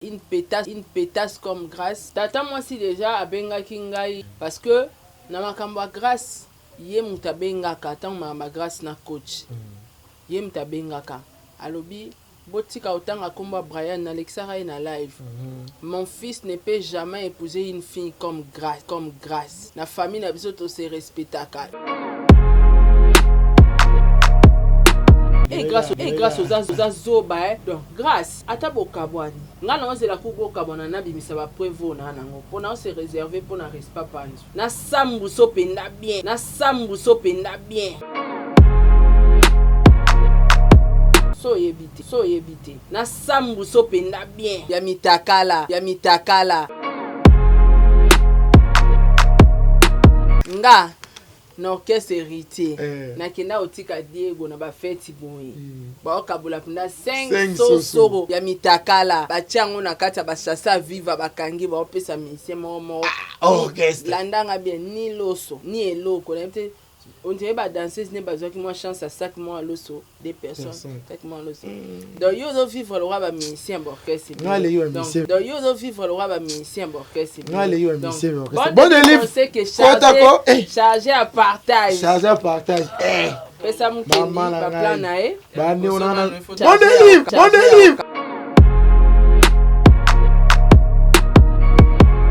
Une petasse, une petasse comme Grace. Tata mwasi dejà abengaki ngai parce que na makambo ya Grace ye mutu abengaka tango makambo ya Grace na coach. Ye mutu abengaka alobi botika kotanga kombo ya Brian nalekisaka ye na live. Mon fils ne peut jamais epouser une fille comme Grace, comme Grace. Na famille na biso to se respectaka. Eh Grace, eh Grace oza oza zoba eh. Donc Grace Ata bokabwani nga nao zela ku bokabwana na bimisa ba preuve oyo naa nango po nao se reserve po na respa panzu na sambuso penda bien na sambuso penda bien. So oyebi te so oyebi te na sambuso penda bien ya mitakala ya mitakala nga na orchestre heritier eh. Nakenda kotika Diego na bafeti boye mm. Baokabola mpenza 5 sosoro ya mitakala batia yango na kati ya basase ya viva bakangi baopesa musicien moko moko ah, orchestre landanga bien ni loso ni eloko nayebi te on dirait ba danseuse nde bazwaki mwa chance ya sac mwa loso deux personnes sac mwa loso mm. Donc yo ozo vivre lokola ba musicien ba orchestre donc yo ozo vivre lokola ba musicien ba orchestre. Nga leyi ba musicien ba orchestre. Bon delive. Kota ko. Eh. Chargé à partage. Chargé à partage. Eh. Pesa mukendi ba plan na ye. Ba ne ona na. Bon delive. Bon delive.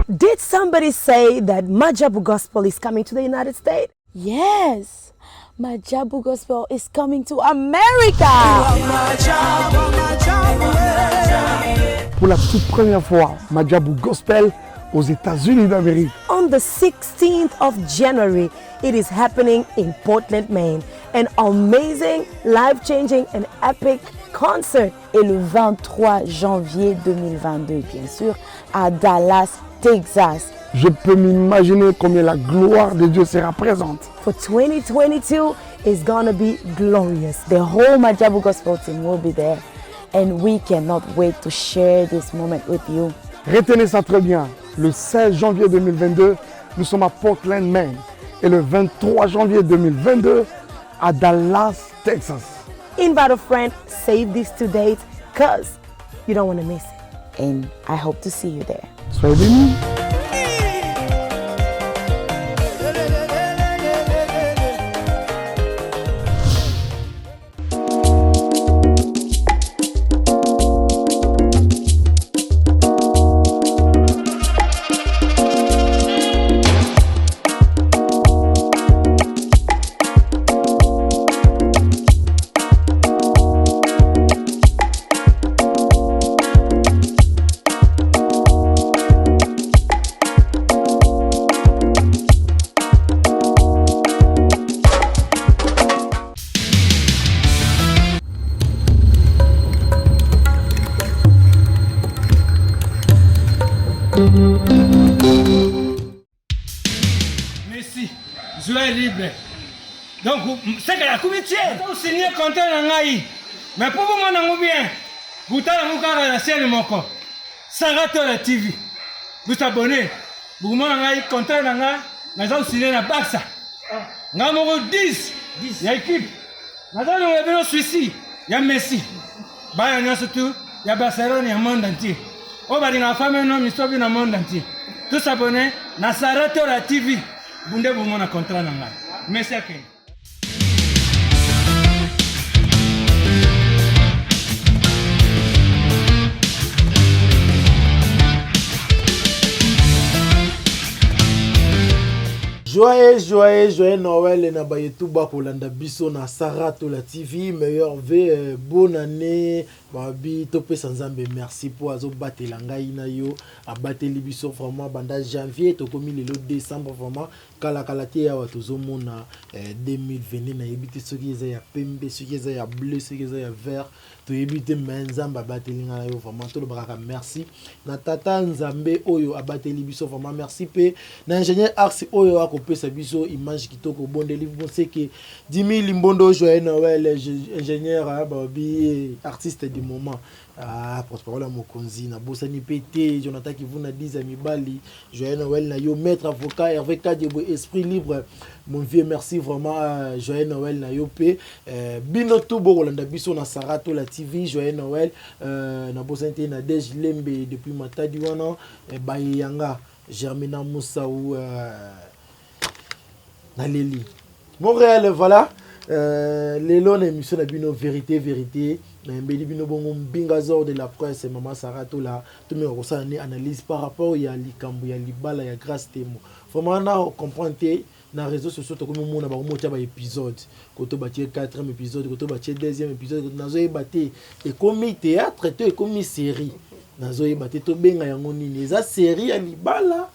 Did somebody say that Majabu Gospel is coming to the United States? Yes, Majabu Gospel is coming to America. Pour la toute première fois, Majabu Gospel aux États-Unis d'Amérique. On the 16th of January, it is happening in Portland, Maine. An amazing, life-changing and epic concert. Et le 23 janvier 2022, bien sûr, à Dallas, Texas. Je peux m'imaginer combien la gloire de Dieu sera présente. For 2022 is gonna be glorious. The whole Majabu Gospel team will be there and we cannot wait to share this moment with you. Retenez ça très bien. Le 16 janvier 2022, nous sommes à Portland, Maine. Et le 23 janvier 2022, à Dallas, Texas. Invite a friend, save these two dates, cause you don't want to miss it. And I hope to see you there. Soyez bénis. Messi, joueur libre. Donc, seke nakomi tie osigne contrat na ngai mais mpo bomona yango bien botala yango kaka na chaîne moko Saratola TV bosabone bokomona ngai contrat na ngai naza kosigne na Barça ngai moko 10 ya équipe naza longola bino suisi ya Messi bana nyonso tu ya Barcelone ya monde entier oyo balingaka femme no misobi na monde entier tosabone na Saratola TV bunde bomona contrat na ngai Messi akende. Joyeux, joyeux, joyeux Noël na baye tout bakolanda biso na Sarah Tola TV, meilleur V, euh, bonne année, babi topesa Nzambe merci po azobatela ngai na yo, abateli biso vraiment banda janvier tokomi lelo décembre vraiment Kala kala te awa tozo mona 2022 nayebi te soki eza ya pembe soki eza ya bleu soki eza ya vert toyebi te mais nzambe abateli nga na yo vraiment toloba kaka merci na tata nzambe oyo abateli biso vraiment merci pe na ingénieur ars oyo akopesa biso image kitoko bondeli bonseke dimi limbondo joyeux noël ingénieur hein, babi artiste du moment. Ah, porte-parole ya mokonzi, nabosani mpe te Jonathan Kivuna 10 ya mibali. Joyeux Noël na yo, maître avocat Hervé Kadiebwe, esprit libre, mon vieux, merci vraiment. Joyeux Noël na yo mpe bino tout bokolanda biso na Sarah Tola TV, joyeux Noël. Nabosani te Nadège Lembe depuis Matadi wana, bayeyanga Germina Moussaou, naleli Montréal. Voilà, lelo na émission na bino Vérité Vérité, nayembeli bino bongo Mbingazor de la presse, mama Sara Tola. Tomeka kosala ne analyse par rapport ya likambo ya libala ya Grâce Temo. Vraiment na comprendre te. Na réseaux sociaux tokomi omona bango motia baépisode, koto batie 4e épisode, koto batie 2e épisode. Nazoyeba te ekomi théâtre to ekomi série, nazoyeba te tobenga yango nini. Eza série ya libala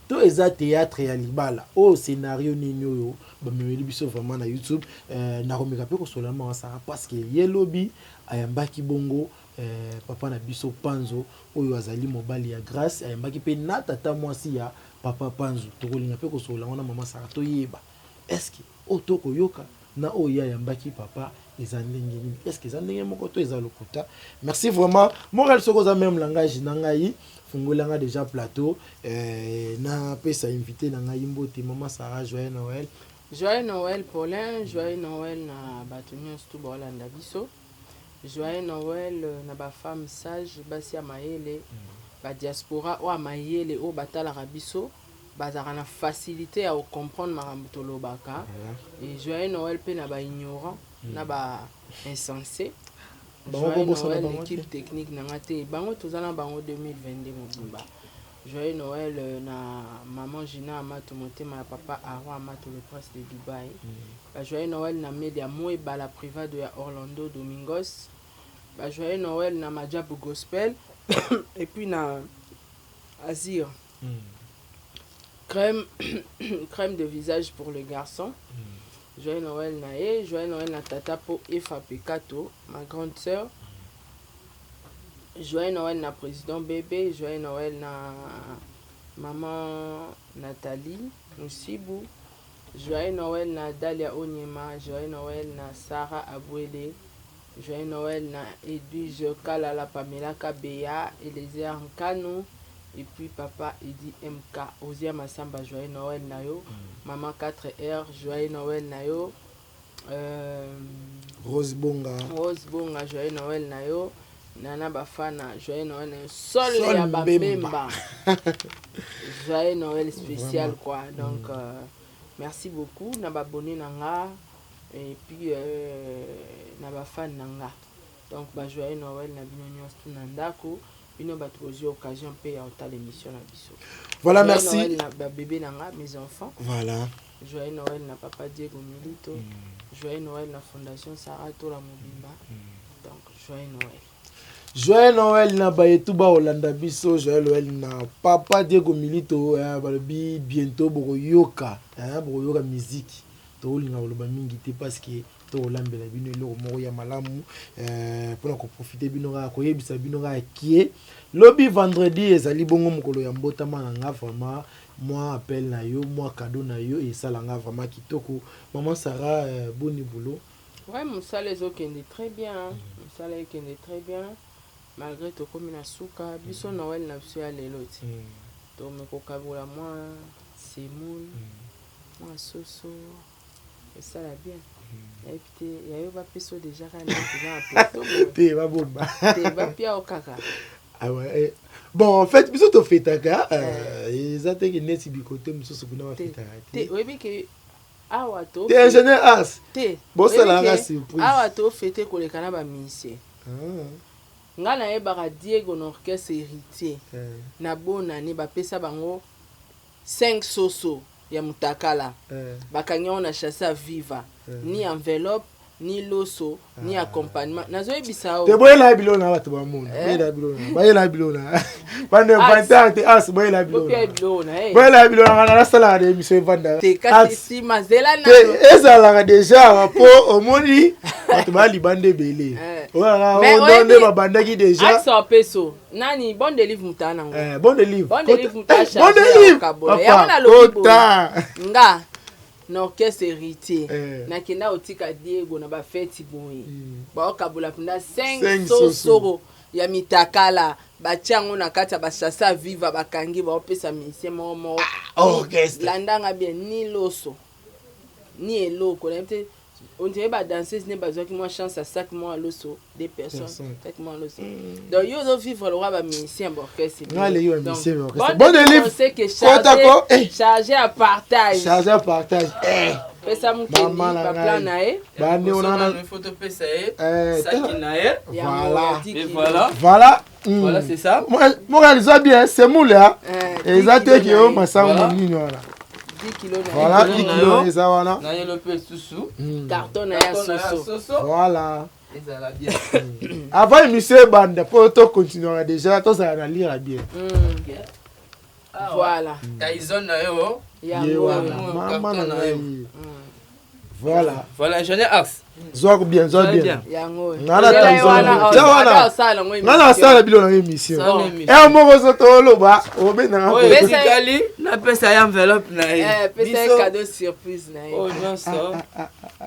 to eza théâtre ya libala? Oyo scénario nini oyo bamemeli biso vraiment na YouTube? Nakomeka mpe kosola mama Sara parce que ye lobi ayambaki bongo papa na biso Panzo, oyo azali mobali ya Grâce. Ayambaki mpe na tata mwasi ya papa Panzo. Tokolinga mpe kosolola yango na mama Sara, toyeba est-ce oyo tokoyoka na oyo ye ayambaki papa eza ndenge nini, est-ce eza ndenge moko to eza lokuta. Merci vraiment Moral. Soki oza même langage na ngai, fungolanga déjà plateau, napesa invité na ngai mbote. Mama Sara, joyeux Noël. Joyeux Noël Paulin, joyeux Noël na bato nyonso tu baolanda biso. Joyeux Noël na bafemme sage, basi ya mayele, badiaspora oyo ya mayele oyo batalaka biso, bazalaka na facilité ya kocomprendre makambo tolobaka. Et joyeux Noël mpe na baignorant na bainsensé. Bango Joyeux kobosana Noël bango te. équipe technique na nga te, bango toza na bango 2022 mobimba. Joyeux Noël na maman Gina Amato, motema ya papa Aaron Amato, le prince de Dubai. Bajoyeux Noël na Media Moebala Privado ya Orlando Domingos. Bajoyeux Noël na Majabu Gospel et puis na Azir crème, crème de visage pour le garçon. Joyeux Noël na ye. Joyeux Noël na tata po Efa Pekato, ma grande sœur. Joyeux Noël na président bébé. Joyeux Noël na maman Nathalie Musibu. Joyeux Noël na Dalia Onyema. Joyeux Noël na Sarah Abouele. Joyeux Noël na Edwige Kalala, Pamela Kabeya, Eliezer Nkanu et puis papa Edi MK Ozia Masamba. Joyeux Noël na yo, maman 4R. Joyeux Noël na yo, Rose Bonga. Rose Bonga, joyeux Noël na yo. Nana Bafana, joyeux Noël na yo. Sol Sol ya Mbemba. Bambemba, joyeux Noël spécial quoi. Donc merci beaucoup na babone na nga et puis na bafan na nga. Donc bajoyeux Noël na bino nyonso tu na ndako, bino bato bozwi occasion mpe ya kotala émission na biso. Voilà. Joyeux Merci. Noël na babebe na nga, mes enfants. Joyeux Noël na papa Diego Milito. Joyeux Noël na fondation Sarah Tola mobimba. Donc joyeux Noël. Joyeux Noël na bayetu baolanda biso. Joyeux Noël na papa Diego Milito. Balobi bientôt bokoyoka, bokoyoka musique. Tokolinga koloba mingi te parce que tokolambela bino eloko moko ya malamu. Mpona koprofite bino kaka, koyebisa bino kaka kie lobi vendredi ezali bongo mokolo ya mbotama na nga. Vraiment mwa appel na yo, mwa cadeau na yo esalanga vraiment kitoko. Mama Sara, boni boulot? Ouais, mosala ezokende très bien. Mosala ekende très bien malgré tokomi na suka. Biso Noël na biso ya lelo ti tome kokabola mwa semoule, mwa soso, esala bien. Nayebi te yayo bapesa yo déjà kaka ndenge toza na plateau boye. Te, babomba. Te, bapia yo kaka. Ah ouais, bon, en fait biso tofetaka, eza teke neti bikote mosusu kuna te. bafetaka. Te. Te. Oyebi ke awa to Te, ingénieur Ars. Te. Bosalaka Oyebi ke surprise. awa tofete koleka na bamusicien. Ah, Ngai nayebaka Diego na orchestre Héritier. Na bonane bapesa bango 5 soso ya mutakala. Bakangi yango na chasse ya viva, ni enveloppe, ni loso, ni accompagnement. Nazoyebisa Te. Yo. Boyela biloko na bato bamona. Eh? Boyela biloko na, bayela biloko na bande vantard te. As boyela biloko. Bopia biloko na ye. Boyela biloko na nga, nasalaka na émission evanda. Te, kasi nsima zela Te. nano. Ezalaka déjà awa mpo omoni bato baya libanda ebele. Eh. Oyo nde babandaki déjà. Axe apeso nani bon delive mutaa nango. Eh, bon delive. Bon delive Kota- mutu Eh, acharge bon ya delive kokabola. papa, Yango nalobi boye. kota. Nga na orchestre Héritier, Eh. nakenda kotika Diego na bafeti boye, baokabola mpenza 5 5 sosoro. ya mitakala batia yango na kati ya basase ya viva, bakangi, baopesa musicien moko moko. Orchestre. Landanga bien, ni loso ni eloko nayebi te. On dirait badanseuse nde bazwaki mwa chance ya sac mwa loso, deux personnes. Personne. Sac mwa loso. Donc yo ozovivre lokwa bamusicien baorchestre. Nga leki bamusicien baorchestre. Bon Bon délivre. délivre. Que Kota ko, eh. chargé à partage. Charge à partage, eh. Pesa mokendi Mama na baplan ngai. na ye. Bande onana. Il faut topesa ye Eh, saki tala. na ye. Yango Voilà. ya 10 Et kilos. voilà. Voilà. Voilà, c'est ça. Moko eza bien semoule ya. Eh, Eza 10 te kilos ke na yo ye. masango Voilà. nini wana. 10 kilos na ye. Voilà, kilo 10 na kilo yo. eza wana. Na yelo mpe susu. Carton na ye ya Carton na ye ya soso. soso. Voilà. Ezala bien. Avant émission ebanda, mpo tocontinuera déjà, tozala na lire bien. Voilà. Tyson na yo. Ye Yango wana oyo. mama na Carton na yo. ngai. Voilà. Voilà, ingénieur Axe. Zwako bien, zwa Zwa bien. bien. Yango oyo. Nga na Nzela ye Tyson wana, na yo. oh, Tia wana. ata osala yango Nga na émission. asala bilo na émission. Sala émission. Ere moko so toloba obendanga. Oyo Pesa ye- etikali, napesa ye enveloppe na ye. Eh, pesa ye Biso- cadeau surprise na ye. Oyo nyonso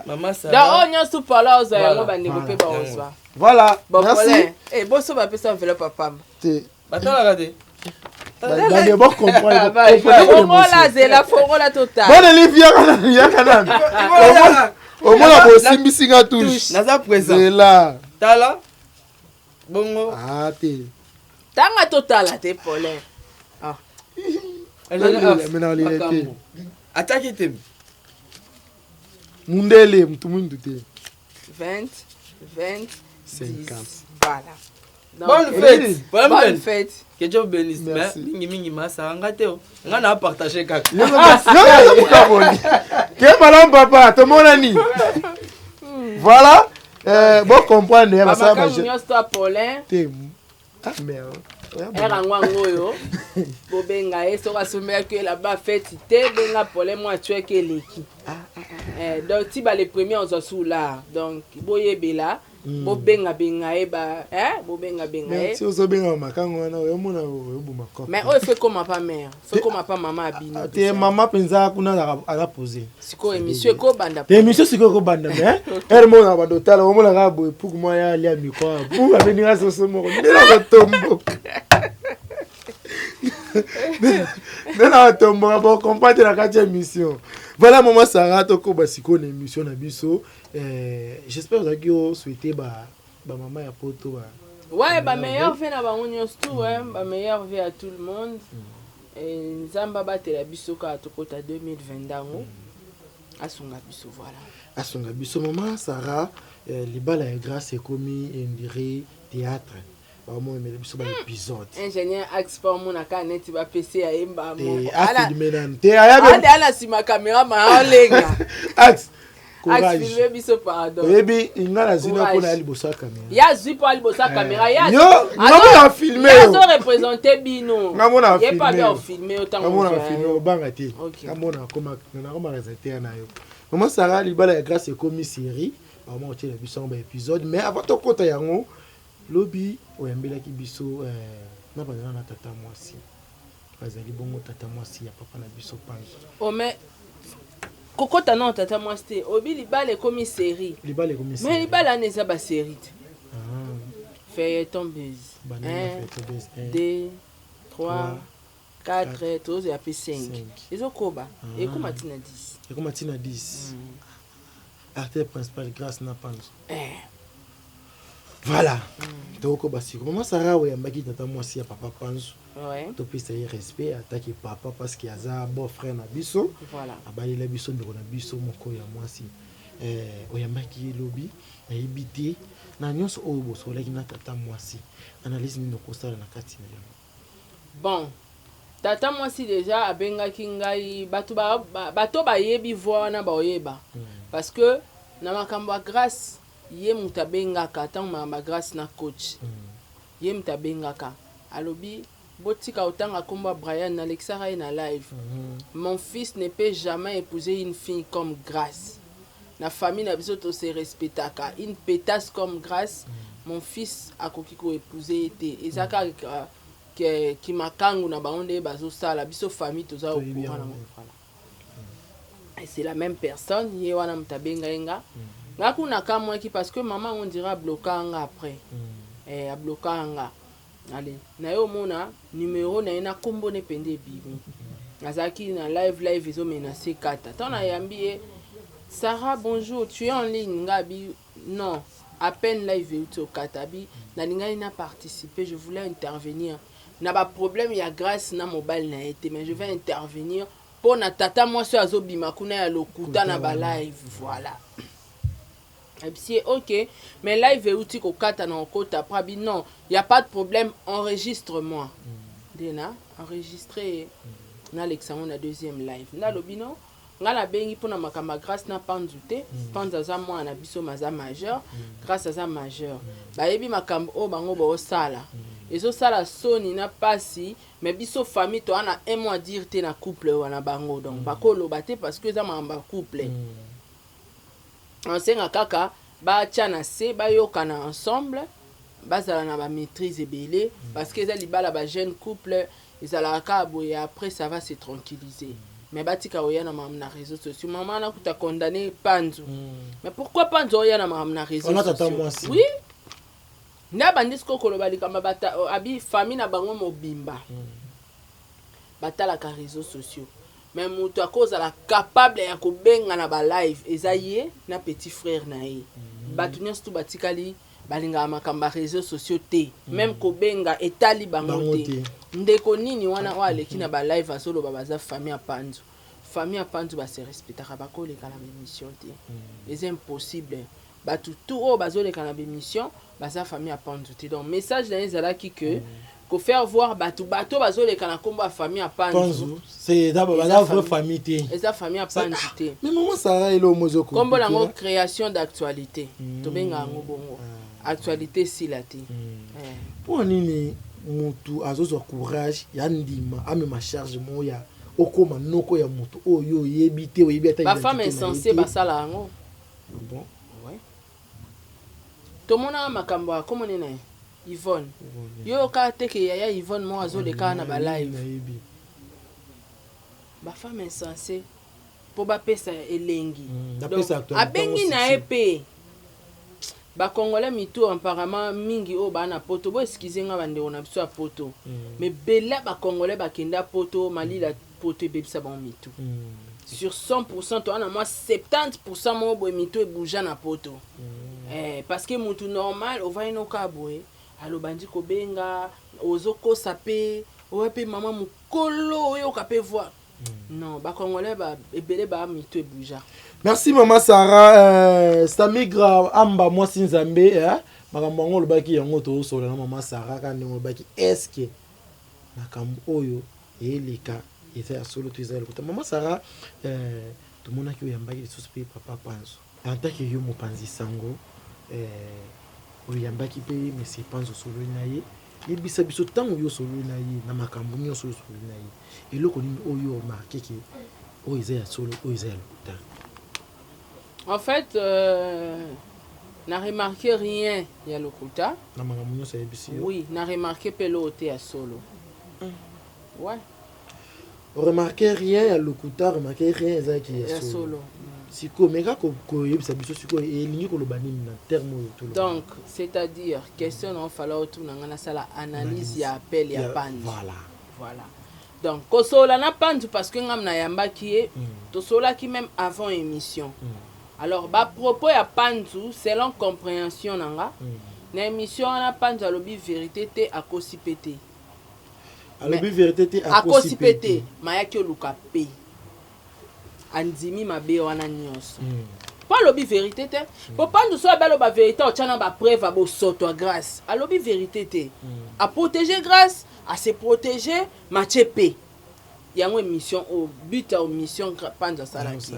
mama Donc Sara. oyo nyonso pala ozwa yango, Voilà. bandeko mpe baozwa. Voilà. Bon, Merci. Paulin, eh, boso bapesa enveloppe apamba. Te. Batalaka te. Bande bocomprendre. Fongola, zela, fongola totala. Bone live, yaka nanu, yaka nanu. Omona bosimbisi nga touche. Naza présent. Zela. Tala bongo. Ah te. Tanga totala te, Paulin. Ah. Ingénieur Axe, Me na olela te. makambo. Ataki te. Mundele mutu mwindu te. 20, 20, 50. 10. Voilà. Donc, Bonne eh, fête. bonne Bonne fête. fête. Que Dieu vous bénisse. Mais Merci. mingi mingi masara nga te o. Nga na partage kaka. Yokamoli ke malamu papa, tomonani. Voilà, bocomprendre ya basala. Bamakambo nyonso to ya Paulin. Te. Ah merde. Ere yango yango oyo bobenga ye soki asombelaki elamba feti te, benga Paulin mwa atweke eleki. Eh, donc ti ba le premier ozwa sula, donc boyebela, bobengabenga ye ba, eh, bobengabenga ye. Merci. Ozobengaka makango wana, oyomona oyoboma cop. Mais oyo fe koma pa mare, fe koma pa mama abino. Te, mama mpenza kuna aza posé. Sikoyo émission ekobanda. Te, émission sikoyo ekobanda, mais ere moko na bando otala, omona kaka boye puku mwa ya alia mikro pu abeninga soso moko nde na kotomboka, nde na kotomboka, bocomprendre te na kati ya émission. Voilà, mama Sara, tokoba sikoyo na émission na biso. J'espère ozalaki osouhaite bamama ya poto ba Ouais, bameilleurs vœux na bango nyonso tout, ouais, bameilleurs vœux à tout le monde. Eh, Nzambe abatela biso kaka tokota 2020 yango, asunga biso, voilà. Asunga biso. Mama Sara, libala ya Grâce ekomi indire théâtre, bamoemela biso baépisode. Ingénieur axe pa omona kaka neti bapesi ya yemba. Te, afilme nanu te, ayabe. Ade ala nsima caméra ma olenga. Axe courage. Afilme biso, pardon. Oyebi nga nazwi na Courage. mpona ya liboso ya caméra. Ye azwi mpo aliboso ya caméra ye. Yo, nga mona filme yo. Azoreprésente bino. Nga mona ye mpe abe filme yo. ofilme yo ntango Nga mona ozwa filme ye. obanga te. Ok. Nga mona nakoma réalisateur na yo. Mama Sara, libala ya Grâce ekomi série, bama otiela biso yango baépisode. Mais avant tokɔta yango, lobi oyambelaki biso na bazala na tata mwasi, bazali bongo tata mwasi ya papa na biso Panzo. Oh, mais kokota nano tata mwasi te, obi libala ekomi série. Libala ekomi Mais série. libala wana eza basérie te. Ah, Feuilleton base. banani 1, feuilleton base. Un, 2, 3, 4, 4, tozozela mpe 5. Cinq. Ezokoba, ekóma ntina 10. Ekoma ntina 10. Acteur principal Grâce na Panzo. Eh, Voilà, tokokoba siko. Mama Sara, oyambaki tata mwasi ya papa Panzo. Ouais, Topesa ye respect ataki papa parce que aza beau frère na biso. Voilà. Abalela biso ndeko na biso moko ya mwasi. Oyambaki ye lobi, nayebi te na nyonso oyo bosololaki na tata mwasi, analyse nini okosala na kati na yango? Bon, tata mwasi déjà abengaki ngai. Bato bato bayebi voi wana baoyeba, parce que na makambo ya Grâce ye moto abengaka. Ntango makambo ya Grâce na coach, ye moto abengaka, alobi botika kotanga nkombo ya Brian, nalekisaka ye na live. Mon fils ne peut jamais épouser une fille comme Grâce. Na famille na biso tose respectaka. Une pétasse comme Grâce, mon fils akoki koépouser ye te. Eza kaka kimakangu na bango nde bazosala. Biso famille toza au Toyebi courant yango. nango. Voilà. Et c'est la même personne, ye wana moto abengai nga. Nga kuna akamwaki parce que mama on dirait abloka nga après. Eh, ablokaka nga. Ale naye omona numero na ye na kombo ne pende ebimi. Nazalaki na live, live ezo menacer kata. Tango nayambi ye, Sarah bonjour, tu es en ligne? Nga abi non, à peine live euti okata. Abi nalingaki na participer, je voulais intervenir na ba problème ya Grace na mobali na ye te, mais je vais intervenir po na tata mwasi oyo azobima kuna ya lokuta na ba live. Voilà. Ayebisi ye ok, mais live euti kokata na okota après. Abi non, y a pas de problème, enregistre moi. Nde na enregistre ye, nalekisa yango na deuxième live. Nde alobi non, ngai nabengi mpona makambo ya Grâce na Panzu te. Panzu aza mwana na biso, ma aza majeur, Grâce aza majeur, bayebi makambo oyo bango baosala, ezosala soni na pasi. Mais biso famille toza na un mot à dire te na couple wana bango, donc bakoloba te parce que eza makambo ya couple. Osenga kaka batya na se, bayokana ensemble, bazala na bamaîtrise ebele, parce que eza libala ba jeune couple, ezalaka kaka boye. Après ça va se tranquilliser, mais batika oya na makambo na réseaux sociaux. Mama wana kuta condamné Panzu, mais pourquoi Panzu oya na makambo na réseaux Wana tata sociaux? Mwasi. Oui, nde abandi sikoyo koloba likambo abi famille na bango mobimba batalaka réseaux sociaux, mais moto akozala capable ya kobenga na balive eza ye na petit frère na ye. Bato nyonso tu batikali balingaka makambo ya réseaux sociaux te, même kobenga etali bango Bango te. Te. Ndeko nini wana oyo aleki na balive azoloba baza famille ya Panzu? Famille ya Panzu base respectaka, bakoleka na baémission te, eza impossible. Bato tu oyo bazoleka na baémission baza famille ya Panzu te. Donc message na ye ezalaki que kofaire voir bato, bato bazoleka na nkombo ya famille ya Panzu Panzu, c'est eza Eza baza vraie famille. Famille te. Eza famille ya Panzu te. Mais mama Sara, elo mo ezo Nkombo nango création d'actualité, tobenga yango bongo, actualité esila te. Eh. Mpo nini motu azozwa courage ya ndima amema charge moko ya okóma noko ya motu oyo oyebi te, oyebi ata Bafemme identité na ye insensé te? basala yango. Bon. Ouais. Tomonaka makambo ya komone na ye Yvonne, yo kaka te ke yaya Yvonne moko azoleka na balive. Nayebi. Bafemme insensé mpo bapesa elengi. Donc, bapesa actualité abengi yango na ye succès. Mpe bacongolais mitu apparemment mingi oyo baa na poto, bo excuse nga bandeko na biso ya poto, mais bela bacongolais bakenda poto, malila poto ebebisa bango mitu. Sur 100, toza na mwa 70 moko boye mitu ebuja na poto. Eh, parce que mutu normal ovandi noka boye, alobandi kobenga, ozokosa mpe oya mpe mama mokolo oyoka mpe voi. Non, bacongolais ba, ebele baa mitu ebuja. Merci mama Sara. Samigra amba mwasi nzambe, eh? Makambo yango olobaki yango, tozosola na mama Sara kaka ndenge olobaki. Est-ce makambo oyo eyeleka eza ya solo to eza ya lokuta? Mama Sara, tomonaki oyambaki lisusu mpe papa Panzo. En tant que yo mopanzi sango, oyambaki mpe monsieur Panzo, osololi na ye. Yebisa biso, ntango yo osololi na ye na makambo nyonso oyo osololi na ye, eloko nini oyo oremarquer ke oyo eza ya solo, oyo eza ya lokuta? En fait, na remarqué rien ya lokuta. Na makambo nyonso ayebisi yo? Oui, na remarqué mpe eloko te ya solo, ouais. Remarqué rien ya lokuta, remarqué rien ezalaki ya ya solo. Solo. Sikoyo meka koyebisa biso sikoyo elingi koloba nini na terme oyo toloba. Donc c'est-à-dire question na ofala otuna nga nasala analyse ya appel ya Panzu. Voilà. Voilà, donc kosolola na Panzu, parce que ngam nayambaki ye, tosololaki même avant émission. Alors bapropos ya Panzu, selon compréhension na nga na émission wana, Panzu alobi vérité te, akosi mpe te. Alobi vérité te. Akosi mpe te, mayaki oluka mpe andimi mabe wana nyonso mpo alobi vérité te. Po Panzu so abe aloba vérité, otya na bapreuve abosoto ya Grâce. Alobi vérité te, aprotéger Grâce, ase protéger matie mpe yango émission oyo, but ya émission Panzu asalaki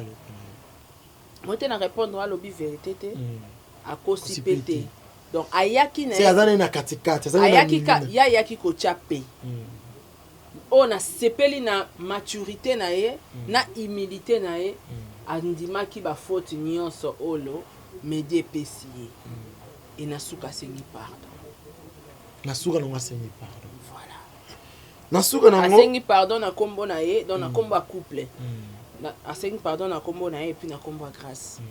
mo te na répondre. Alobi vérité te, akosi mpe te, donc ayaki na Se aza nde na katikati, aza nde na ayaki ka milina. Ye ayaki kotya pe oyo nasepeli na maturité na ye, na humilité na ye. Andimaki bafaute nyonso oyo medi epesi ye e na suka asengi pardon. Na suka nango asengi pardon. Voilà. Na suka nango asengi pardon na nkombo na ye, donc na nkombo ya couple. Asengi pardon na nkombo na ye et puis na nkombo ya Grâce.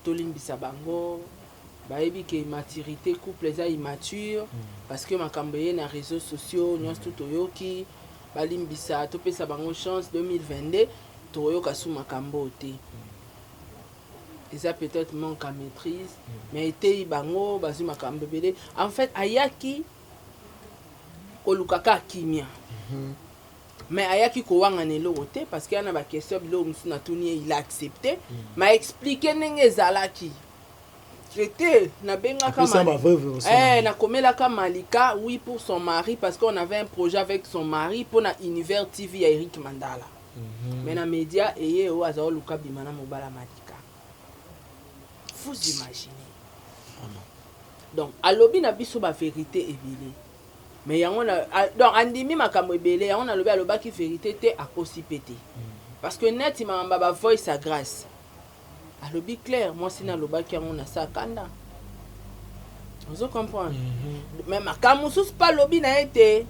Tolimbisa bango. Bayebi ke immaturité, couple eza immature, parce que makambo eye na réseaux sociaux nyonso tu toyoki. Balimbisa, topesa bango chance. 2022 tokoyoka su makambo oyo te. Eza peut-être manque à maîtrise, mais eteyi bango, bazwi makambo ebele. En fait, ayaki koluka kaka kimia, mais ayaki kowangana eloko te, parce que ya na baquestion, biloko mosusu natuni ye, il a accepté, mais expliqué ndenge ezalaki te. Nabengaka Apesa ba vraie version. Eh, nakomelaka Malika, oui, pour son mari, parce qu'on avait un projet avec son mari mpona Univers TV ya Eric Mandala. Mais na média eye oyo aza oluka bima na mobala Malika, vous imaginez? Donc alobi na biso bavérité ebele, mais yango na donc andimi makambo ebele. Yango nalobi, alobaki vérité te, akosi mpe te, parce que neti makambo ya bavoice ya Grâce, alobi clair, mwasi na alobaki yango na sa kanda, ozo comprendre? Mais makambo mosusu mpe alobi na ye te,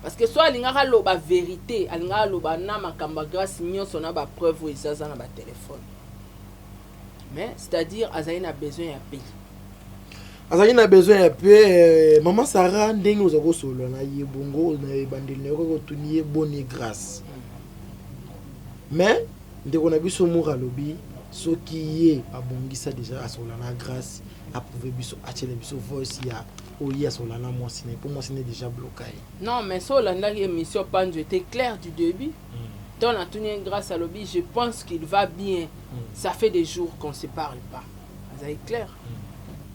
parce que so alingaka aloba vérité, alingaka aloba na makambo ya Grâce nyonso na bapreuve oyo ezaza na batelefone. Mais c'est-à-dire azali na besoin ya paix. Azalaki na besoin ya paix. Mama Sara, ndenge oza kosolola na ye bongo, na ebandeli na yo kaka otuni ye boni Grâce, mais ndeko na biso Mour alobi soki ye abongisa déjà, asolola na Grâce, aprouve biso, atiela biso voice ya oyo ye asolola na mwasi na ye, mpo mwasi na ye déjà bloka ye. Non, mais so olandaki émission, Panzo était clair du début. Ntango natuni ye Grâce, alobi: «Je pense qu'il va bien, ça fait des jours qu'on se parle pas.» Azali clair,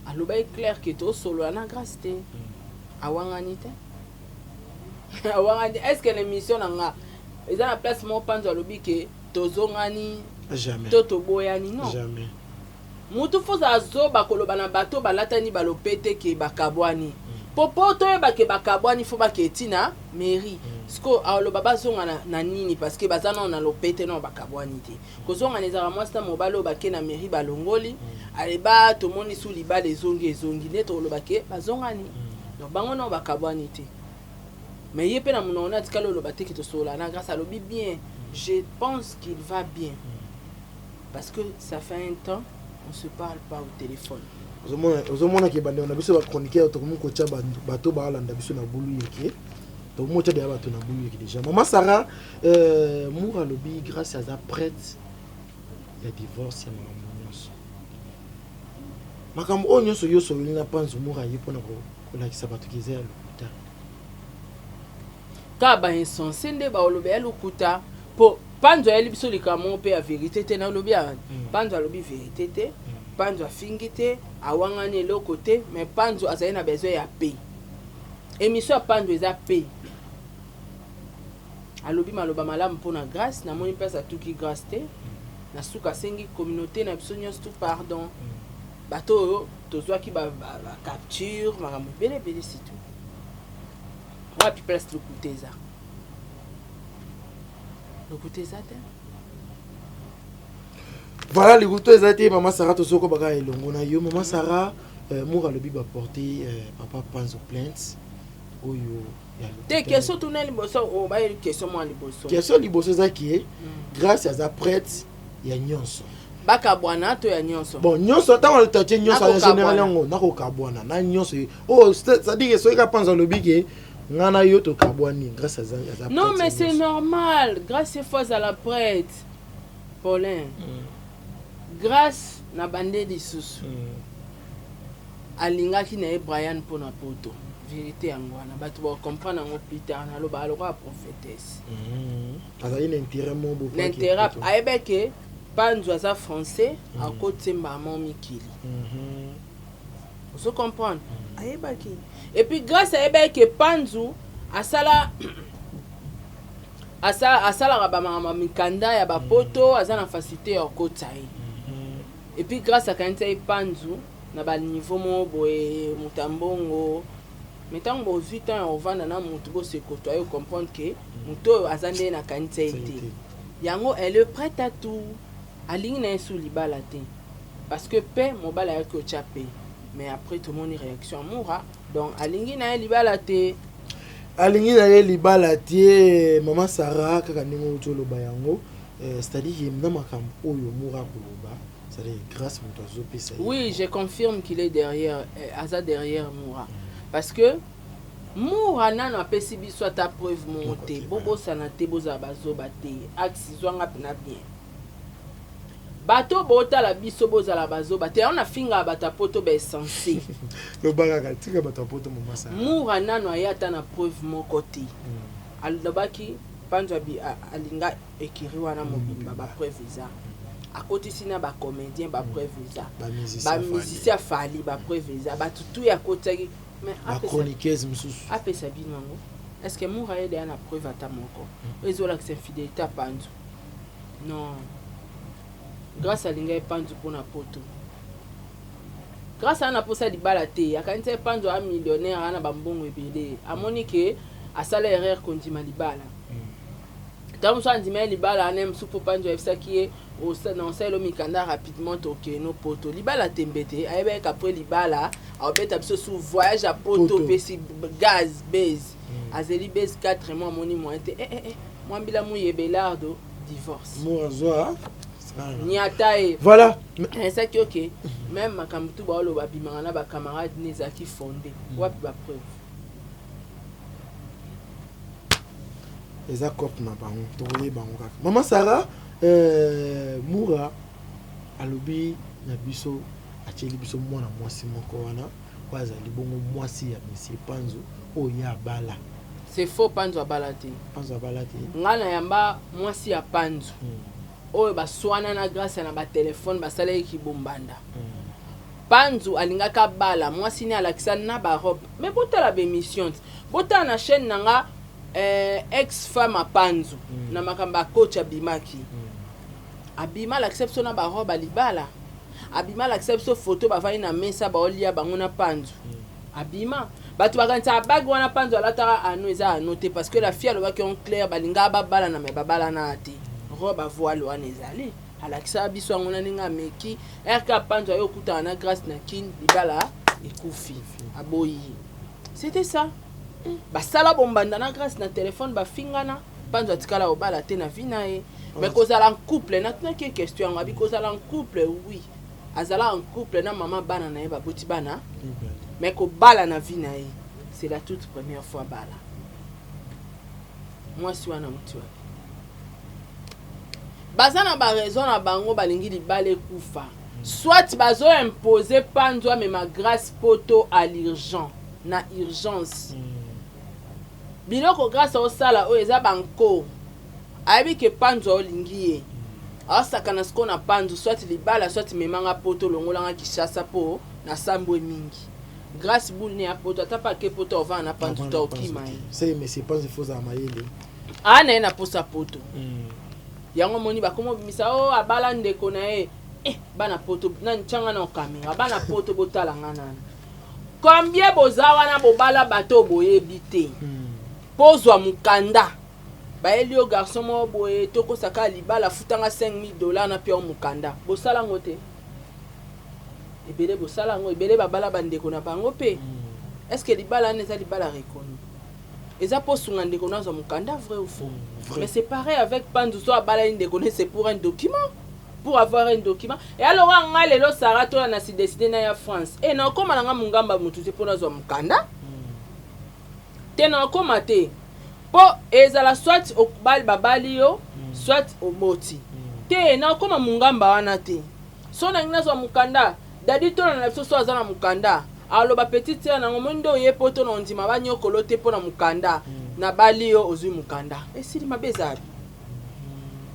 alobaki clair ke tosolola na Grâce te. Awangani te, awangani. Est ce que na émission na nga eza na place moko Panzo alobi ke tozongani? Jamais. To toboyani? Non. Jamais. Mutu foza azoba koloba na bato balatani balope te ke bakabwani, po toyeba ke bakabwani, fo bake ntina mairie. Siko aloba bazonga na nini? Parce que baza nano na lope te, nano bakabwani te. Kozongana ezalaka mwasi na mobali oyo bake na mairie, balongoli aleba, tomoni su libala ezongi, ezongi nde tokoloba ke bazongani. Donc bango nano bakabwani te. Mais ye mpe na monoko na atikali oloba te ke tosolola na Grâce. Alobi bien: «Je pense qu'il va bien, parce que ça fait un temps on se parle pas au téléphone.» Ozomonaki bandeko na biso bachroniqueur, tokomi kotya bato baalanda biso na bulu yeke, tokomi kotya deya bato na bulu yeke déjà. Mama Sara, Mour alobi Grâce aza prête ya divorce, ya makambo nyonso, makambo oyo nyonso yo sololi na Panzo. Mour aye mpona kolakisa bato ke eza ya lokuta. Kaka bainsensé nde baoloba ya lokuta, mpo Panzo ayeli biso likambo moko mpe ya vérité te. Nalobi ya Panzo alobi vérité te, Panzo afingi te, awangani eloko te, mais Panzo azali na besoin ya paix. Émission ya Panzo eza paix. Alobi maloba malamu mpona Grâce, namoni mpe atuki Grâce te. Na suka asengi communauté na biso nyonso tu pardon, bato oyo tozwaki bacapture, makambo ebele ebele. Surtout wapi place lokuta eza? Lokuta eza te. Voilà, likuta eza te. Mama Sara, tozoko baka elongo na yo. Mama Sara, Mour alobi baporte papa Panzo plainte oyo ya lokuta. Te, question tuna liboso, obayeli question mwa liboso. Question liboso eza ke Grâce aza prête ya nyonso. Bakabwana to ya nyonso? Bon, nyonso, ntango tatie nyonso ya général yango nakokabwana na nyonso oyo, c'est-à-dire soki ka Panzo alobi ke nga na yo tokabwani, Grâce aza Non, mais c'est normal, Grâce efo azala prête, Paulin. Grâce na bande lisusu alingaki na ye Brian mpona poto. Vérité yango wana, bato bacomprendre yango plus tard. Naloba lokola prophétesse. Azali na intérêt mo. Na intérêt, ayebeke Panzu aza français, akotiemba mo mikili, ozo comprendre? Ayebaki. Et puis Grâce ayebaki ke Panzu asala asalaka bamakambo mikanda ya bapoto, aza na facilité ya kokotisa ye. Et puis Grâce akanisi ye Panzu na baniveau moko boye, moto ya mbongo. Mais ntango bozwi temps ya kovanda na motu, bosekoto aye comprendre ke moto oyo aza ndenge nakanisi ye te. Yango elle est prête à tout. Alingi na ye su libala te, parce que mpe mobali ayaki otya pe, mais après tomoni réaction ya Mura. Donc alingi na ye libala te. Alingi na ye libala te. Mama Sara, kaka ndenge outi oloba yango, c'est-à-dire na makambo oyo Mura akoloba. C'est-à-dire grâce moto azopesa ye. Oui, je confirme qu'il est derrière, aza derrière Moura, parce que Moura nano apesi biso ata preuve moko Moko te. te. Bobosana te, bozala bazoba te. Axe zwanga mpena bien. Bato botala biso, bozala bazoba te. Yango nafingaka bato ya poto baessence. Loba kaka, tika bato ya poto, mama Sara. Moura nano aye ata na preuve moko te. Alobaki Panzo alinga ekiri wana mobimba, bapreuve eza. Akotisi na bacomédien, bapreuve eza. Bamusicien. Bamusicien afali, bapreuve eza. Bato tu ya akotiaki, mais bachroniqueuse mosusu. Apesa bino yango. Est ce que Moura ayede ya na preuve ata moko oyo ezolakisa infidélité ya Panzu? Non. Grâce alinga ye Panzu mpona poto. Grâce aa na mposa libala te. Akanisi ye Panzu aa millionnaire, aa na bambongo ebele. Amoni ke asala erreur kondima libala. Ntango mosusu andima ye libala wana ye mosusu mpo Panzu ayebisaki ye na osalelo mikanda rapidement, tokende no poto. Libala tembe te. Ayebaki après libala aobeta biso su voyage ya poto. Poto. Opesi gaz base, azeli base 4 mois, amoni moyen te. Eh, eh, eh. Mwambila muyebelardo divorce. Moura zwa. Niata ye. Voilà. Ezalaki ok. Même makambo tu baoloba bimaka na bacamarade ne ezalaki fondé wapi? Bapreuve? Eza cope na bango, tokoyeba bango kaka. Mama Sara, Moura alobi na biso, atieli biso mwana mwasi moko wana oyo azali bongo mwasi ya monsieur Panzu oyo ye abala. C'est faux. Panzu abala te. Panzu abala te. Ngai nayamba mwasi ya Panzu oyo baswana na Grâce na batelefone, basalaki kibombanda. Panzu alingaki abala mwasi ne, alakisa na barobe. Mais botala baémission te, botala na chaîne na nga, ex femme ya Panzu na makambo ya coach abimaki. Abima, alakisa biso na barobe ya libala. Abima, alakisa biso foto bavandi na mesa, baolia bango na Panzu. Abima, bato bakanisaka bague wana Panzu alataka ano, eza ano te, parce que la fille alobaki en clair, balingaka babalana, me babalana te. Robe à voile wana ezali, alakisaka biso yango na ndenge ameki rk. Panzu aye okutana na Grâce na Kine, libala ekufi, aboyi. C'était ça. Basala bombanda na Grâce na telefone, bafingana. Panzu atikala kobala te na vie na ye. Mais kozala en couple, natunaki ye question yango, abi kozala en couple, oui, azala en couple na mama bana na ye, baboti bana, mais kobala na vie na ye, c'est la toute première fois. Bala mwasi wana muti wapi? Baza na baraison na bango, balingi libala ekufa. Soit bazoimpose Panzo amema Grâce poto à l'urgent, na urgence. Biloko Grâce aosala oyo eza banko, ayebi ke Panzo aolingi ye, aosakana sikoyo na Panzo. Soit libala, soit memanga poto, longolanga Kishasa mpo nasambwe mingi. Grâce bule ne ya poto, ata mpe ake poto, ovanda na Panzo to okima ye. Se monsieur Panzu, faut ozala mayele. Aa na ye na posa poto yango omoni bakoma obimisa o abala ndeko na ye. Eh, bana poto, nani tianga na kamera? Bana poto, botala nga nani. Combien boza wana bobala bato oyo boyebi te mpo ozwa mokanda? Bayeli yo garçon moko boye, tokosaka libala, futanga 5000 $ na pia yo mokanda. Bosala yango te? Ebele bosala yango, ebele babala bandeko na bango mpe. Est ce que libala wana eza libala reconnu? Eza mpo osunga ndeko nazwa mokanda, vrai ou faux? Vrai. Mais c'est pareil avec Panzu. So abala ye ndeko ne, c'est pour un document, pour avoir un document. Et alors nga lelo Sara tola na si décidé na ya France e na okóma na nga mongamba motu te mpo nazwa mokanda te, na okóma te mpo ezala soit obali, babali yo, soit oboti te. Na okóma mongamba wana te. So nangi nazwa mokanda, dadi tolanda na biso. So aza na mokanda, aloba petite sœur nango moi nde oye po to na ondima banyokolo te mpo na mokanda. Nabali yo, ozwi mokanda, esili. Mabe eza wapi?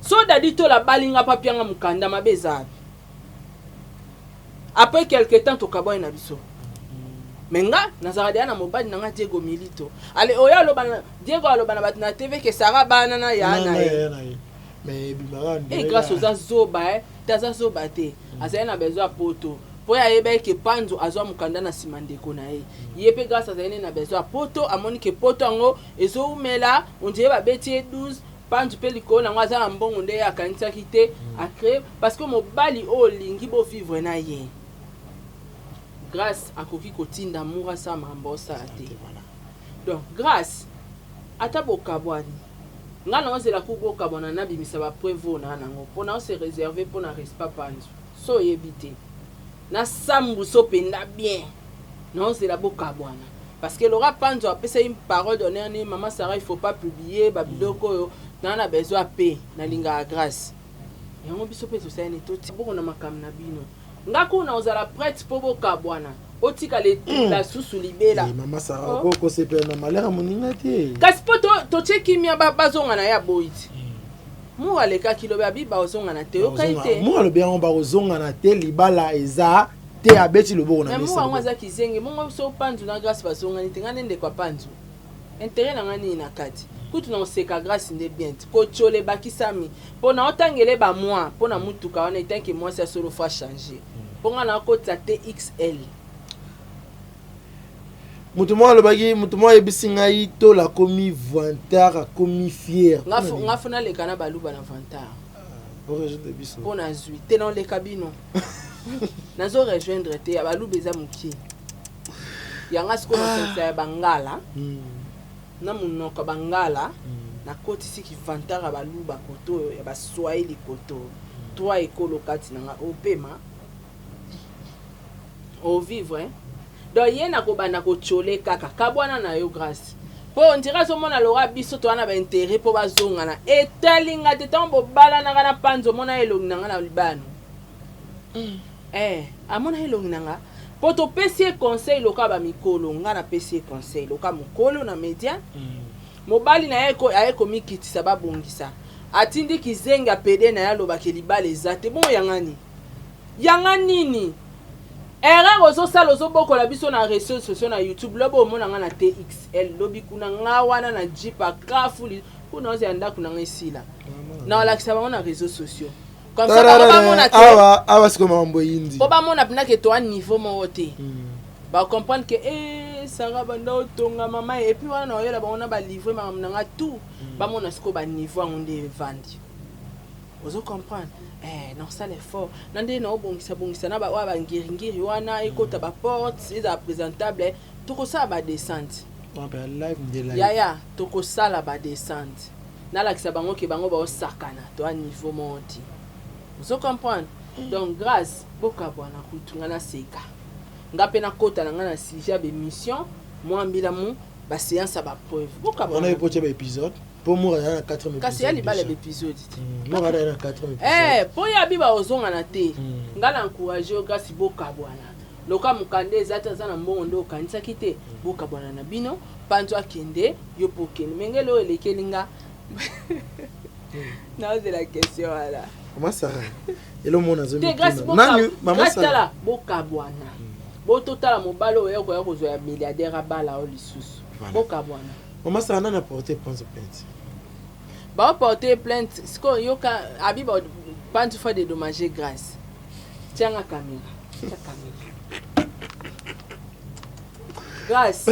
So dadi tola balinga papianga mokanda, mabe eza wapi? Après quelque temps tokabwani na biso, me nga nazalaka deya na mobali na nga Diego Milito. Ale oyo aloba na Diego, aloba na bato na TV ke Sara bana na ya na ye. Na ye, mais ebimaka. E Grâce oza zoba e te, aza zoba te. Azali na besoin ya poto mpo ye ayebaki ke Panzo azwa mokanda na nsima ndeko na ye. Ye mpe Grâce azali nde na besoin ya poto. Amoni ke poto yango ezowumela, ondire babeti ye 12. Panzu mpe likolo nango aza na mbongo nde ye akanisaki te acrée, parce que mobali oyo olingi bovivre na ye, Grâce akoki kotinda Mour asala makambo osala te. Donc Grâce, ata bokabwani, nga na ozela ku bokabwana, nabimisa bapreuve oyo naa nango mpo na ose réserve mpo na respect Panzu. So oyebi te. Na sambuso penda bien. Naozela bokabwana. Parce que Laura Panzo apesa une parole d'honneur ni maman Sarah il faut pas publier ba biloko oyo na na besoin pe na lingaka grâce. Yango biso pe tosali nini totia boko na makambo na bino. Nga kuna ozala prête po bokabwana. Otika le la susu libela. Eh, mama Sarah Oh. oko kosepela na malheur ya moninga te. Kasi po to totie kimia ba bazonga na ya boyi ti. Mura alekaki lobi abi baozongana te oyokai te. Mura alobi yango bakozongana te libala eza te abeti loboko na mesa. Mais mura yango aza kizenge bongo so panzu na grace bazongani te nga nde ndeko ya panzu interet na nga nini na kati kutu na oseka grace nde bien te kotiola ebakisami po na otangele ba mois po na mutuka wana etant que mwasi ya solo faut changer po nga na okotisa TXL. Moto moko alobaki, moto moko ayebisi ngai tola akomi vantard, akomi fier. Nga fo, nga fo naleka na baluba na vantard. Ah, o rejoindre biso. Po nazwi te na oleka bino. Nazo rejoindre te ya baluba eza mokie. Yanga sikoyo ah. nasangisa ya bangala. Na monoko ya bangala nakotisi ki vantard ya baluba koto oyo ya baswahili koto oyo. Trois ekolo kati na nga opema. O vivre hein? Donc ye na kobanda ko tshole kaka kabwana na yo grace po on dirait azomona lokola biso toza na ba interet po bazongana etali nga te tango bobalanaka na panzi omona elongi na nga na libano eh amona elongi na nga po topesi ye conseil lokola ba mikolo nga napesi ye conseil lokola mokolo na media mobali na ye aye komikitisa babongisa atindi kizengi ya pede na ye alobaka libala eza te bongo yanga nini Yanga nini? Erreur ozo sala ozo bokola biso na reseaux sociaux na YouTube lobi omona nga na TXL lobi kuna nga wana na jeep a kafu kuna ozela ndaku na nga esila na olakisa bango na reseaux sociaux comme ça bango bamona te awa awa sikoyo makambo eyindi po bamona mpena ke toa niveau moko te ba comprendre que eh Sarah banda otonga mama et puis wana na oyela bango na ba livre makambo na nga tout bamona sikoyo ba niveau yango nde evandi Ozo comprendre? Eh, nakosala effort. Na ndenge na obongisa bongisa na ba oyo ba ngiri ngiri wana ekota ba portes ezala presentable, tokosala ba descente. Yaya, tokosala ba descente. Nalakisa bango ke bango baosakana, toa niveau moko te. Ozo comprendre? Donc grâce bokabwana kutu nga naseka. Nga pe nakota na nga na sujet ya ba emission, mwa mbila mu ba séance ya ba preuve. Bokabwana. Wana epotia ba episode. Po mura aza na 4 episode. Kasi ya libala ba episode te. Mura aza na 4 episode. Eh, po ya biba ozonga na te. Nga na encourager yo grâce bokabwana. Loka mukanda eza te aza na mbongo nde okanisaki te. Bokabwana na bino. Panzu akende, yo po okende. Mengele oyo elekeli nga. Naozela question wana. Mama Sarah, elo mona zo Te grâce Nani Mama Grâce Sarah? tala bokabwana. Bototala mobali oyo okoya kozwa ya milliardaire abala yo lisusu. Bokabwana. Maman Sarah nani a porter panzo plainte? Ba porter plainte sikoyo yoka abi ba panzu faut dédommager Grace. Tianga camera. Tia camera. Grace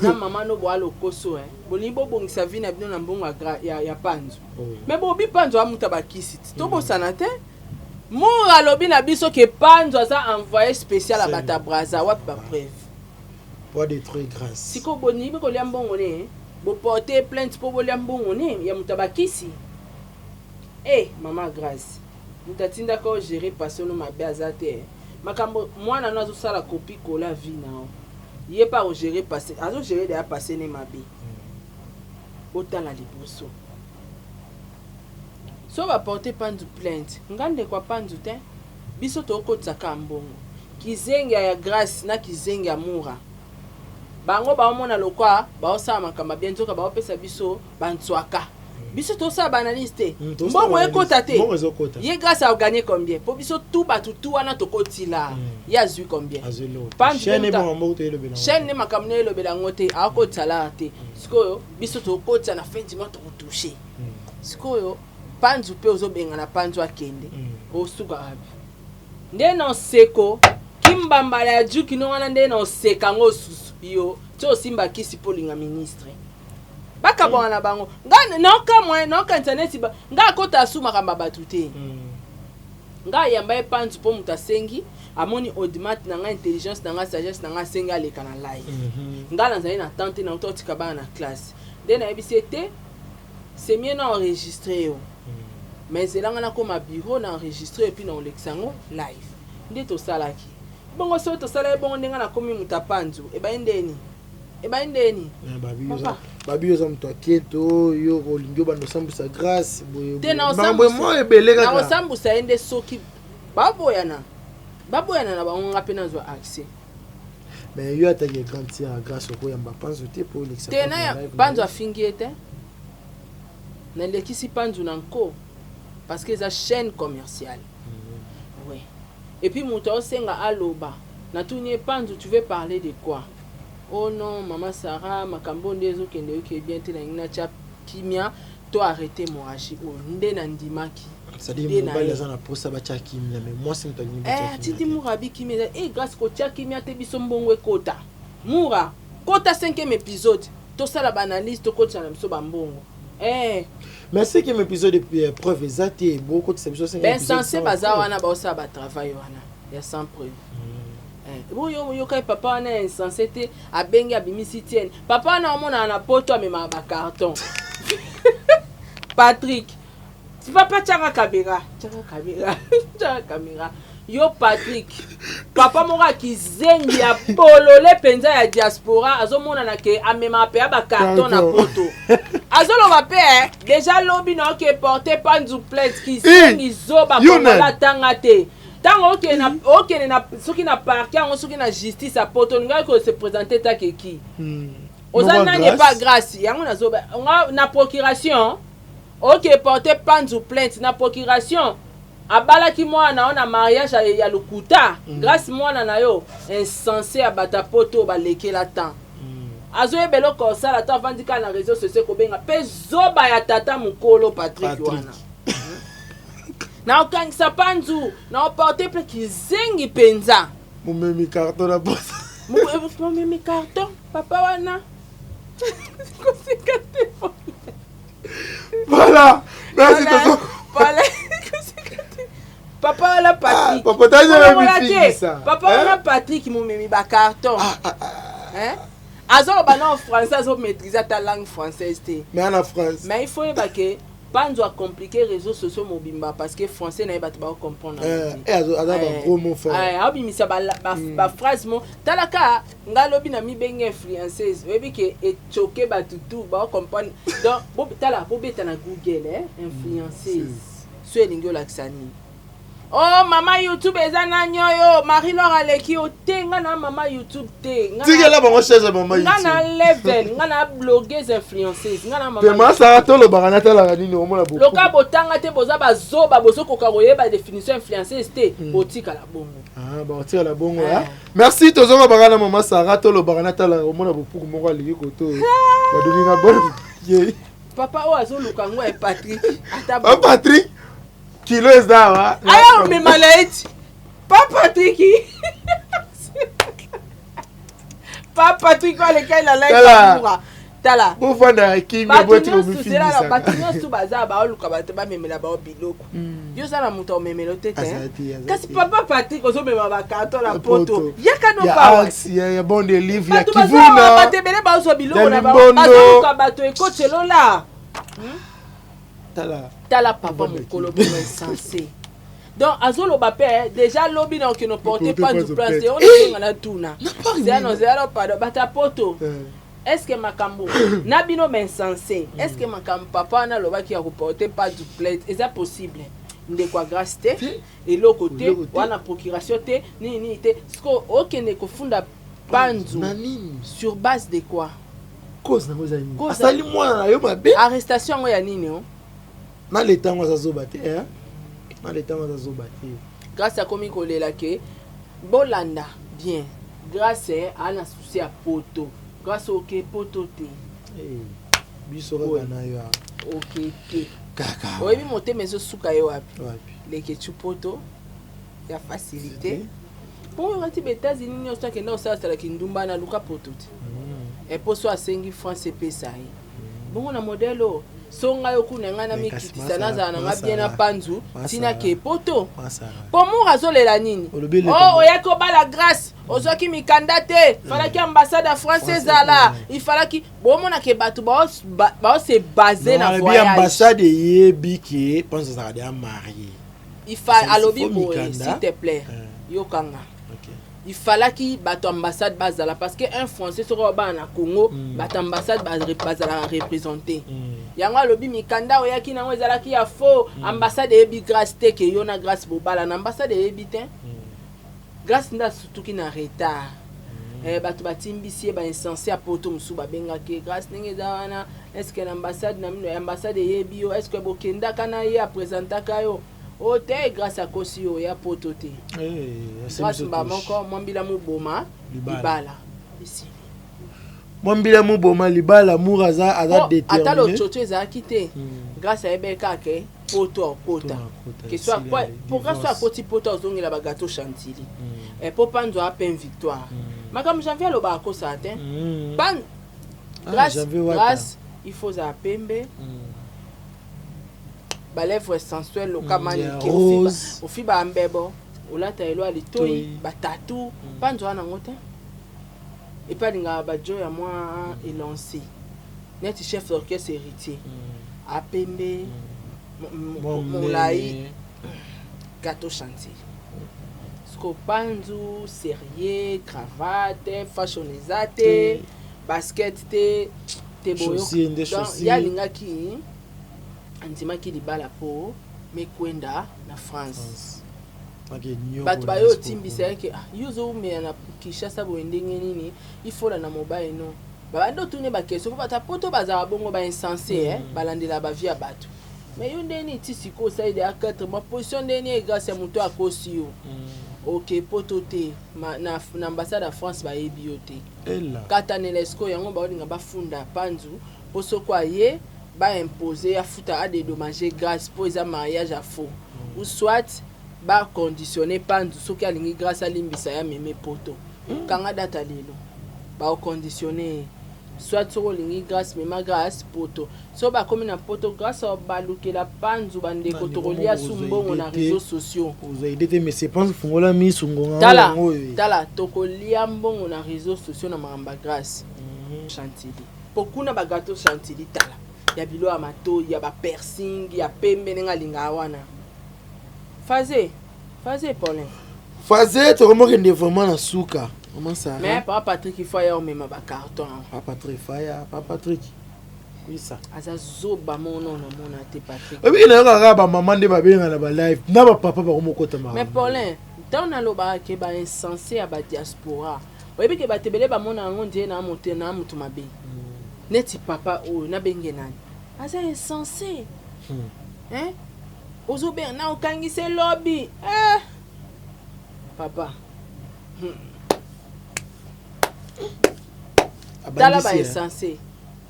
na maman no boa lokoso hein. Bolingi bobongisa vie na bino na mbongo ya, ya, ya panzu. Oh. Mais bobi panzu amuta bakisi. Tobosana te. Moura alobi na biso ke panzu aza envoyé spécial ya bata Brazza wapi ba preuve. Po detruire grace. Sikoyo bolingi kolia mbongo ne bo porter plainte po bolia mbongo ne ya moto ya bakisi eh mama grace moto atindaka yo gerer passe no mabe aza te eh. Makambo mwana no azosala copie coller vie na yo ye pe ako gerer passe azo gerer deja passe ne mabe botala liboso so ba porter panzu plainte nga ndeko ya panzu te Biso tokotisa kaka mbongo. Kizengi ya Grace na kizengi ya Mura bango baomona lokwa baosala makambo ya bien nzoka baopesa biso ba ntswaka. Biso tosala ba analyse te. Mbongo ekota te. Ye Grace a gagner combien? Po biso tout batu tout wana tokotila. Ye azui combien? Chaîne ne makambo ne elobela yango te. Akotisa lar te. Sikoyo biso tokotisa na fin du mois toko toucher. Sikoyo Panzu pe ozo bengana panzu akende osuka wapi nde na oseko kimbambala ya juki no wana nde na oseka ngo susu yo ti osimba kisi po olinga ministre bakabwana na bango nga naokamwa naokanisa neti nga akota asu makambo ya bato te nga ayamba ye panzu po moto asengi amoni audimat na nga intelligence na nga sagesse na nga asengi aleka na live nga nazali na temps te nauta otika bana na classe nde nayebisi ye te C'est mieux na enregistrer yo. Mais zela nga nakoma bureau na enregistre et puis na olekisa yango live. Nde tosalaki bongo. Soki tosalaki bongo, ndenge nakomi moto apanzu ebayi ndeni, ebayi ndeni. Papa. Babi, oza moto aketo, yo olingi obanda osambwisa Grâce boye. Te, na makambo mo ebele kaka. Nakosambwisa ye nde soki baboyana, baboyana na bango, nga mpe nazwa accès. Mais yo ataki grande sœur ya Grâce, okoyamba Panzu te mpo olekisa te Panzu na live na Panzu yo? Afingi ye te, nalekisi Panzu na nko parce que eza chaîne commerciale. Ouais. Et puis moto aosenga aloba, natuni ye: "Panzu, tu veux parler de quoi?" "Oh non, mama Sara, makambo nde ezokende yoke bien te, nalingi natya kimia to arrête hémorragie oyo." Nde nandimaki. C'est-à-dire Nde na mobali ye. aza na posa batya kimia, mais mwasi moto alingi batya kimia Atindi te. Mura abi kimia eza e Grâce kotia kimia te, biso mbongo ekota. Mura kota 5e épisode, tosala baanalyse, tokotisa na biso bambongo. Mais cinquième épisode, preuve eza te, bokotisa biso cinquième épisode Bainsense sans baza preuve. wana, baosala batravail wana ya sans preuve. Boyo yokai papa wana ya insensé te, abengi abimisi tienne. Papa wana omonana na poto, amemaka bacarton. Patrick, papa, tiaka caméra, tiaka caméra, tiaka caméra. Yo Patrick, papa moko akizengi ya bolole mpenza ya diaspora, azomonana ke amemaka mpe ya bacarton na Carton. poto. Azoloba mpe déjà lobi na oke porte Panzu plainte. Kizengi, zoba. Yo Kongola nani? atanga te. Ntango okende na soki na parquet yango, soki na justice ya poto, olingaki kose présenter takeki. Oza Moko ya nani? Grâce? Epa Grâce yango nazoba nga na procuration, oke porte Panzu plainte na procuration. Abalaki mwana na yo na mariage ya lokuta. Grâce mwana na yo insensé ya bato ya poto oyo balekela temps. Azoyeba eloko osala to avandi kaka na réseau sociaux kobenga mpe zoba ya tata mokolo Patrik. Patrick. Wana naokangisa Panzu, naoporte mpe kizengi mpenza. Momemi carton na posa. Momemi carton, papa wana koseka te. Voilà, merci. Voilà. Tozo Voilà. Koseka te. Papa wana Patrik. Ah, papa, tazala Kolongola te. mifingisa. Papa Hein? wana Patrik, momemi bacarton. Hein? Azoloba na français, azomaîtrise ata langue française te. Mais ana France. Mais il faut yeba ke Panzo acompliqué réseaux sociaux mobimba parce que français na ye bato bakocomprendre. Aza ba gros mot fort. Aobimisa baphrase mo. Talaka nga alobi na mibenge influenceuse, oyebi ke echoke bato tu baocomprendre. Donc tala, bobeta na Google, influenceuse so elingi olakisa nini. Oh, mama YouTube eza nani oyo? Marie Lor aleki yo te. Nga na mama YouTube te. Tikela bango chaise, mama. Nga na level, nga na blogueuse influenceuse, nga na Te masaka tolobaka natalaka nini omona. Loka botanga te, boza bazoba, bozokoka koyeba définition influenceuse te. Botikala bongo. Ah, bakotikala bongo. Merci. Tozonga baka na mama Sara, tolobaka natalaka omona bopuku moko aleki koto badoninga bon. Papa oyo azoluka yango ya Patrik ata Patrik kilo eza awa. Aya omema na ye ti pa Patrik, pa Patrik oyo alekai na laikamura. Tala. Bofanda kimia, botika. Bato nyonso baza baoluka bato bamemela bao biloko. Yo oza na moto amemela te te, kasi papa Patrik ozomema bacarton na poto, yaka no. Ya bon de livre ya. Bato baza bato ebele bazwa biloko na bango, bazoluka bato ekotelola. Tala. Tala papa mokolo bongo insensé. Donc azoloba mpe déjà lobi na okende porte Panzu plainte. Onazenga na tuna zeyano zeyano, pardon, bato ya poto, est ce que makambo na bino bainsensé, est ce que makambo papa wana alobaki ya koporte Panzu plainte eza possible? Ndeko ya Grâce te, eloko te wana, procuration te, nini nini te. Siko okende kofunda Panzu sur base de quoi? Cause nango eza nini? Asali mwana na yo mabe. Arrestation yango ya nini o? Na leta yango aza zoba te, na leta yango aza zoba te. Grâce akomi kolela ke bolanda bien. Grâce aa na souci ya poto. Grâce oke poto te. Biso kaka na yo. Oke te. Kaka. Oyebi motema ezosuka ye wapi? Wapi? Leketu poto ya facilité mpo oyo kati ba États-Unis nyonso akenda kosalasalaki ndumba na luka poto te. Epo so asengi France epesa ye bongo na modele oyo. So ngai okuna ngai na Mais kasi mikitisa, nazala na ngai bien na Masala. Panzu Masala. ntina ke poto. Masala. Mpo Mour azolela nini? Olobi O oyaki obala Grâce. Ozwaki mikanda te, falaki ambassade ya France ezala, ifalaki bomona ke bato baose base na voyage. Ambassade eyebi ke Panzu azalaka deja marie. Ifa alobi boye, s'il te plaît, yokanga. Ifalaki bato ambassade bazala parce que un Français soki obana na Congo, bato ambassade bazalaka représente. Yango alobi mikanda oyaki nango ezalaki ya faux. Ambassade eyebi Grâce te ke yo na Grâce bobala na ambassade eyebi te. Grâce nde asutuki na retard. Bato batimbisi ye, bainsensé ya poto mosusu babengaki ye. Grâce ndenge eza wana, est-ce na ambassade na bino, ambassade eyebi yo? Est-ce bokendaka na ye, apresentaka yo? O te, Grâce akosi yo ya poto te. Grâce mba moko mwambila moboma libala esili. Mwambila moboma libala, amour aza ata déterminé. Lotsotso ezalaki te. Grâce ayebaki kaka ke poto akota, po Grâce akoti poto, azongela bagâteau chantilly, po Panzo ape victoire. Makambo Janvier alobaka akosala te. Pan Grâce, Grâce il faut ozala pembe, balèvre sensuelle, lokamanike ofiba mbebo, olata elo ya litoi, batatu Panzo wana yango te. Epe alingaka bajo ya mwa élancé neti chef d'orchestre Héritier, apembe, molai, gâteau chantilly. Siko Panzu sérieux, cravate, fashion eza te, basket te te. Boyo ye alingaki, andimaki libala mpo mekwenda na France. Bato bayo otimbisa yeke yo ozowumela na Kinshasa boye ndenge nini? Ifola na mobali no babandi otune baquestion mpo bato ya poto bazala bongo bainsensé, balandela bavie ya bato. Mais yo ndenge nini ti sikoyo osali deya 4 mois position ndenge nini? Grâce ya moto akosi yo oke poto te, na ambassade ya France bayebi yo te. Katanela sikoyo yango baolinga bafunda Panzu mpo soko aye baimpose afuta, adédommage Grâce mpo eza mariage ya faux, ou soit baconditionne Panzu soki alingi Grâce alimbisa ya meme poto. Kanga data lelo, baoconditionne ye, soit soki olingi Grâce, mema Grâce poto. So bakomi na poto, Grâce balukela Panzu bandeko, tokolia su mbongo na réseaux sociaux. Ozwa idée te, mais c'est Panzu fungola misu ngonga. Tala, tala, tokolia mbongo na réseaux sociaux na makambo ya Grâce chantilly, mpo kuna bagâteau chantilly, tala ya bilo ya matoi, ya bapiercing ya pembe ndenge alingaka wana. Phase phase, Paulin. Phase tokomokende vraiment na suka, mama Sara. Mais papa Patrick, il faut aya omema bacarton. Papa Patrick faya, papa Patrick kwisa. Aza zoba mono namona te, Patrick. Obiki na yoka kaka bamama nde babenga na balive, na bapapa bakomokota. Mais Paulin, ntango nalobaka ke bainsensé ya badiaspora, oyebi ke bato ebele bamona yango ndie na moto na motu mabe neti papa oyo nabenge nani, aza insensé, hein? Ozobenga na okangisa elobi, eh! Papa, Tala bainsensé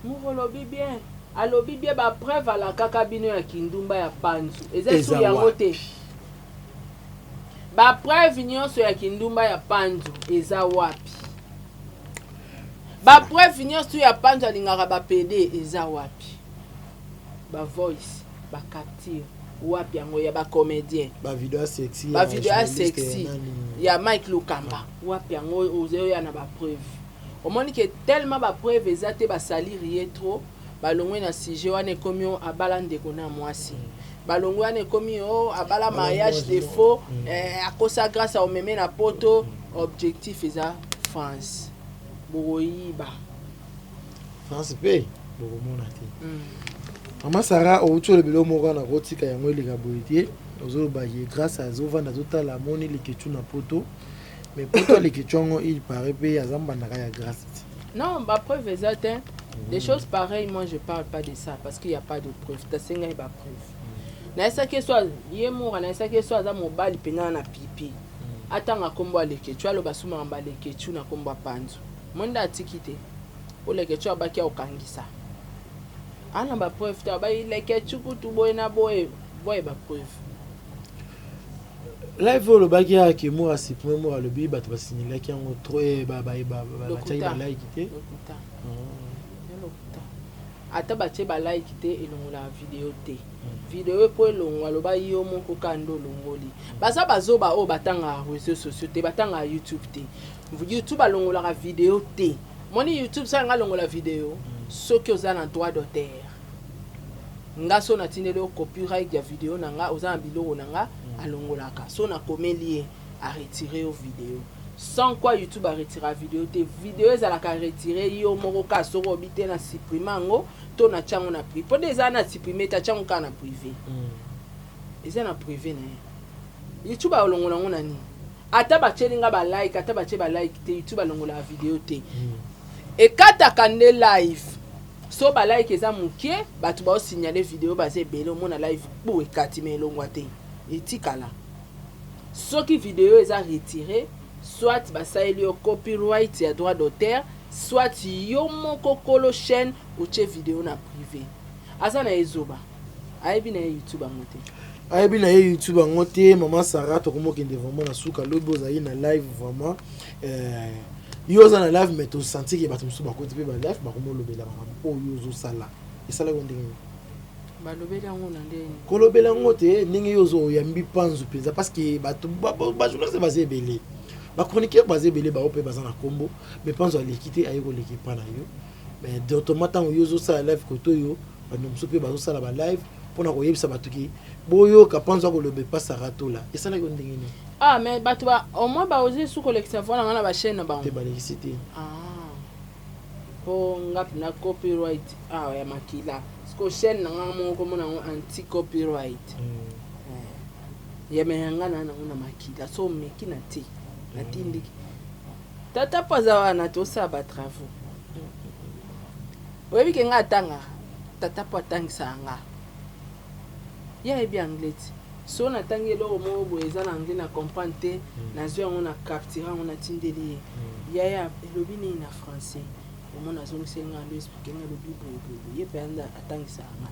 moko olobi bien, alobi bien, bapreuve alakaka bino ya kindumba ya Panzu eza su yango te. Bapreuve nyonso ya kindumba ya Panzu eza wapi? Bapreuve nyonso ya Panzu alingaka bapédé eza wapi? Bavoice, bacapture wapi yango ya bacomédien? Bavideo ya sexy. Bavideo ya sexy ya Mike Lukamba wapi yango? Ozoya na bapreuve, omoni ke tellement bapreuve eza te, basaliri ye trop, balongwe na sujet wana. Ekomi o abala ndeko na mwasi, balongwe wana, ekomi o abala mariage de faux, akosa Grâce aomeme na poto. Objectif eza France, bokoyiba. France mpe bokomona te. Mama Sara, outi olobela moko wana, kotika yango eleka boye te. Ozoloba ye Grâce azovanda, azotala, amoni Lekecu na poto, mais poto Lekecu yango, il paraît mpe aza mbandaka ya Grâce te. Non, bapreuve eza te. Des choses pareilles, moi je parle pas de ça parce qu'il y a pas de preuve. Tasengai bapreuve. Nayesaki so ye moko, nayesaki so aza mobali mpena na pipi, atanga nkombo ya Lekecu, aloba su makambo ya Lekecu na nkombo ya Panzu. Mo nde atiki te po Lekecu abaki akokangisa ana bapreuve te. Abai Lekecu kutu boye na boye boye, bapreuve. Live oyo olobaki yaka moko asupprime moko, alobi bato basignalaki yango trop, batiaki balike te. Lokuta. Ata batie ba like te elongolaka video te. Video po elongwa loba yo moko kaka nde olongoli. Baza ba zoba oyo batangaka reseaux sociaux te, batangaka YouTube te. YouTube alongolaka video te. Omoni YouTube soki alingi alongola video soki oza na droit d'auteur. Nga soki natindeli yo copyright ya video na nga oza na biloko na nga alongolaka. Soki nakomeli ye a retirer yo video. Sans quoi YouTube a retiraka video te. Video ezalaka retire yo moko kaka soki olobi te na supprimer yango to na tia yango na prive. Po nde eza na supprimer te atia yango kaka na prive. Eza na prive na ye. YouTube alongola yango na nini? Ata batieli nga ba like ata batie ba like te YouTube alongolaka video te. Ekataka nde live. So ba like eza mukie batu bao signaler video baza ebele omona live kpu ekati mais elongwa te. Etikala. Soki video eza retire soit basaleli yo copyright ya droit d'auteur soit yo moko kolo chaine otie video na prive. Aza na ye zoba. Ayebi na ye YouTube yango te. Ayebi na ye YouTube yango te. Maman Sarah tokomi okende vraiment na suka lobi ozali na live vraiment euh, yo oza na live mais tosentir ke bato mosusu bakoti mpe ba live bakomi olobela makambo oyo ozosala esalaki yo ndenge nini? Balobeli yango na ndenge nini? Kolobela yango te ndenge yo ozo oyambi panzu mpenza parce que bato ba journaliste baza ebele ba chroniqueur baza ebele bango mpe baza na kombo mais panzu aleki te aye koleka epa na yo mais directement ntango yo ozosala live kote oyo bato mosusu mpe bazosala ba live mpo na koyebisa bato ke boyoka panzu akoloba epa Sarah Tola esalaki yo ndenge nini? Ah mais bato ba au moins ba ose su kolekisa voix na nga na ba chaîne na bango. Te balekisi te. Ah. Po nga pena copyright awa ya makila. Siko chaîne na nga moko komona yango anti copyright. Eh. Ya me nga na nango na makila. So meki na te. Na tindiki. Tata po aza wana tosala ba travaux. Oyebi ke nga atangaka. Tata po atangisaka nga. Ye ayebi anglais ti. Soki natangi eloko moko boye eza na anglais na comprendre te, nazwi yango na capturer yango natindeli ye. Yaya elobi nini na français? Omona azongiseli nga alo expliquer nga elobi boye boye boye. Ye penza nde atangisaka nga.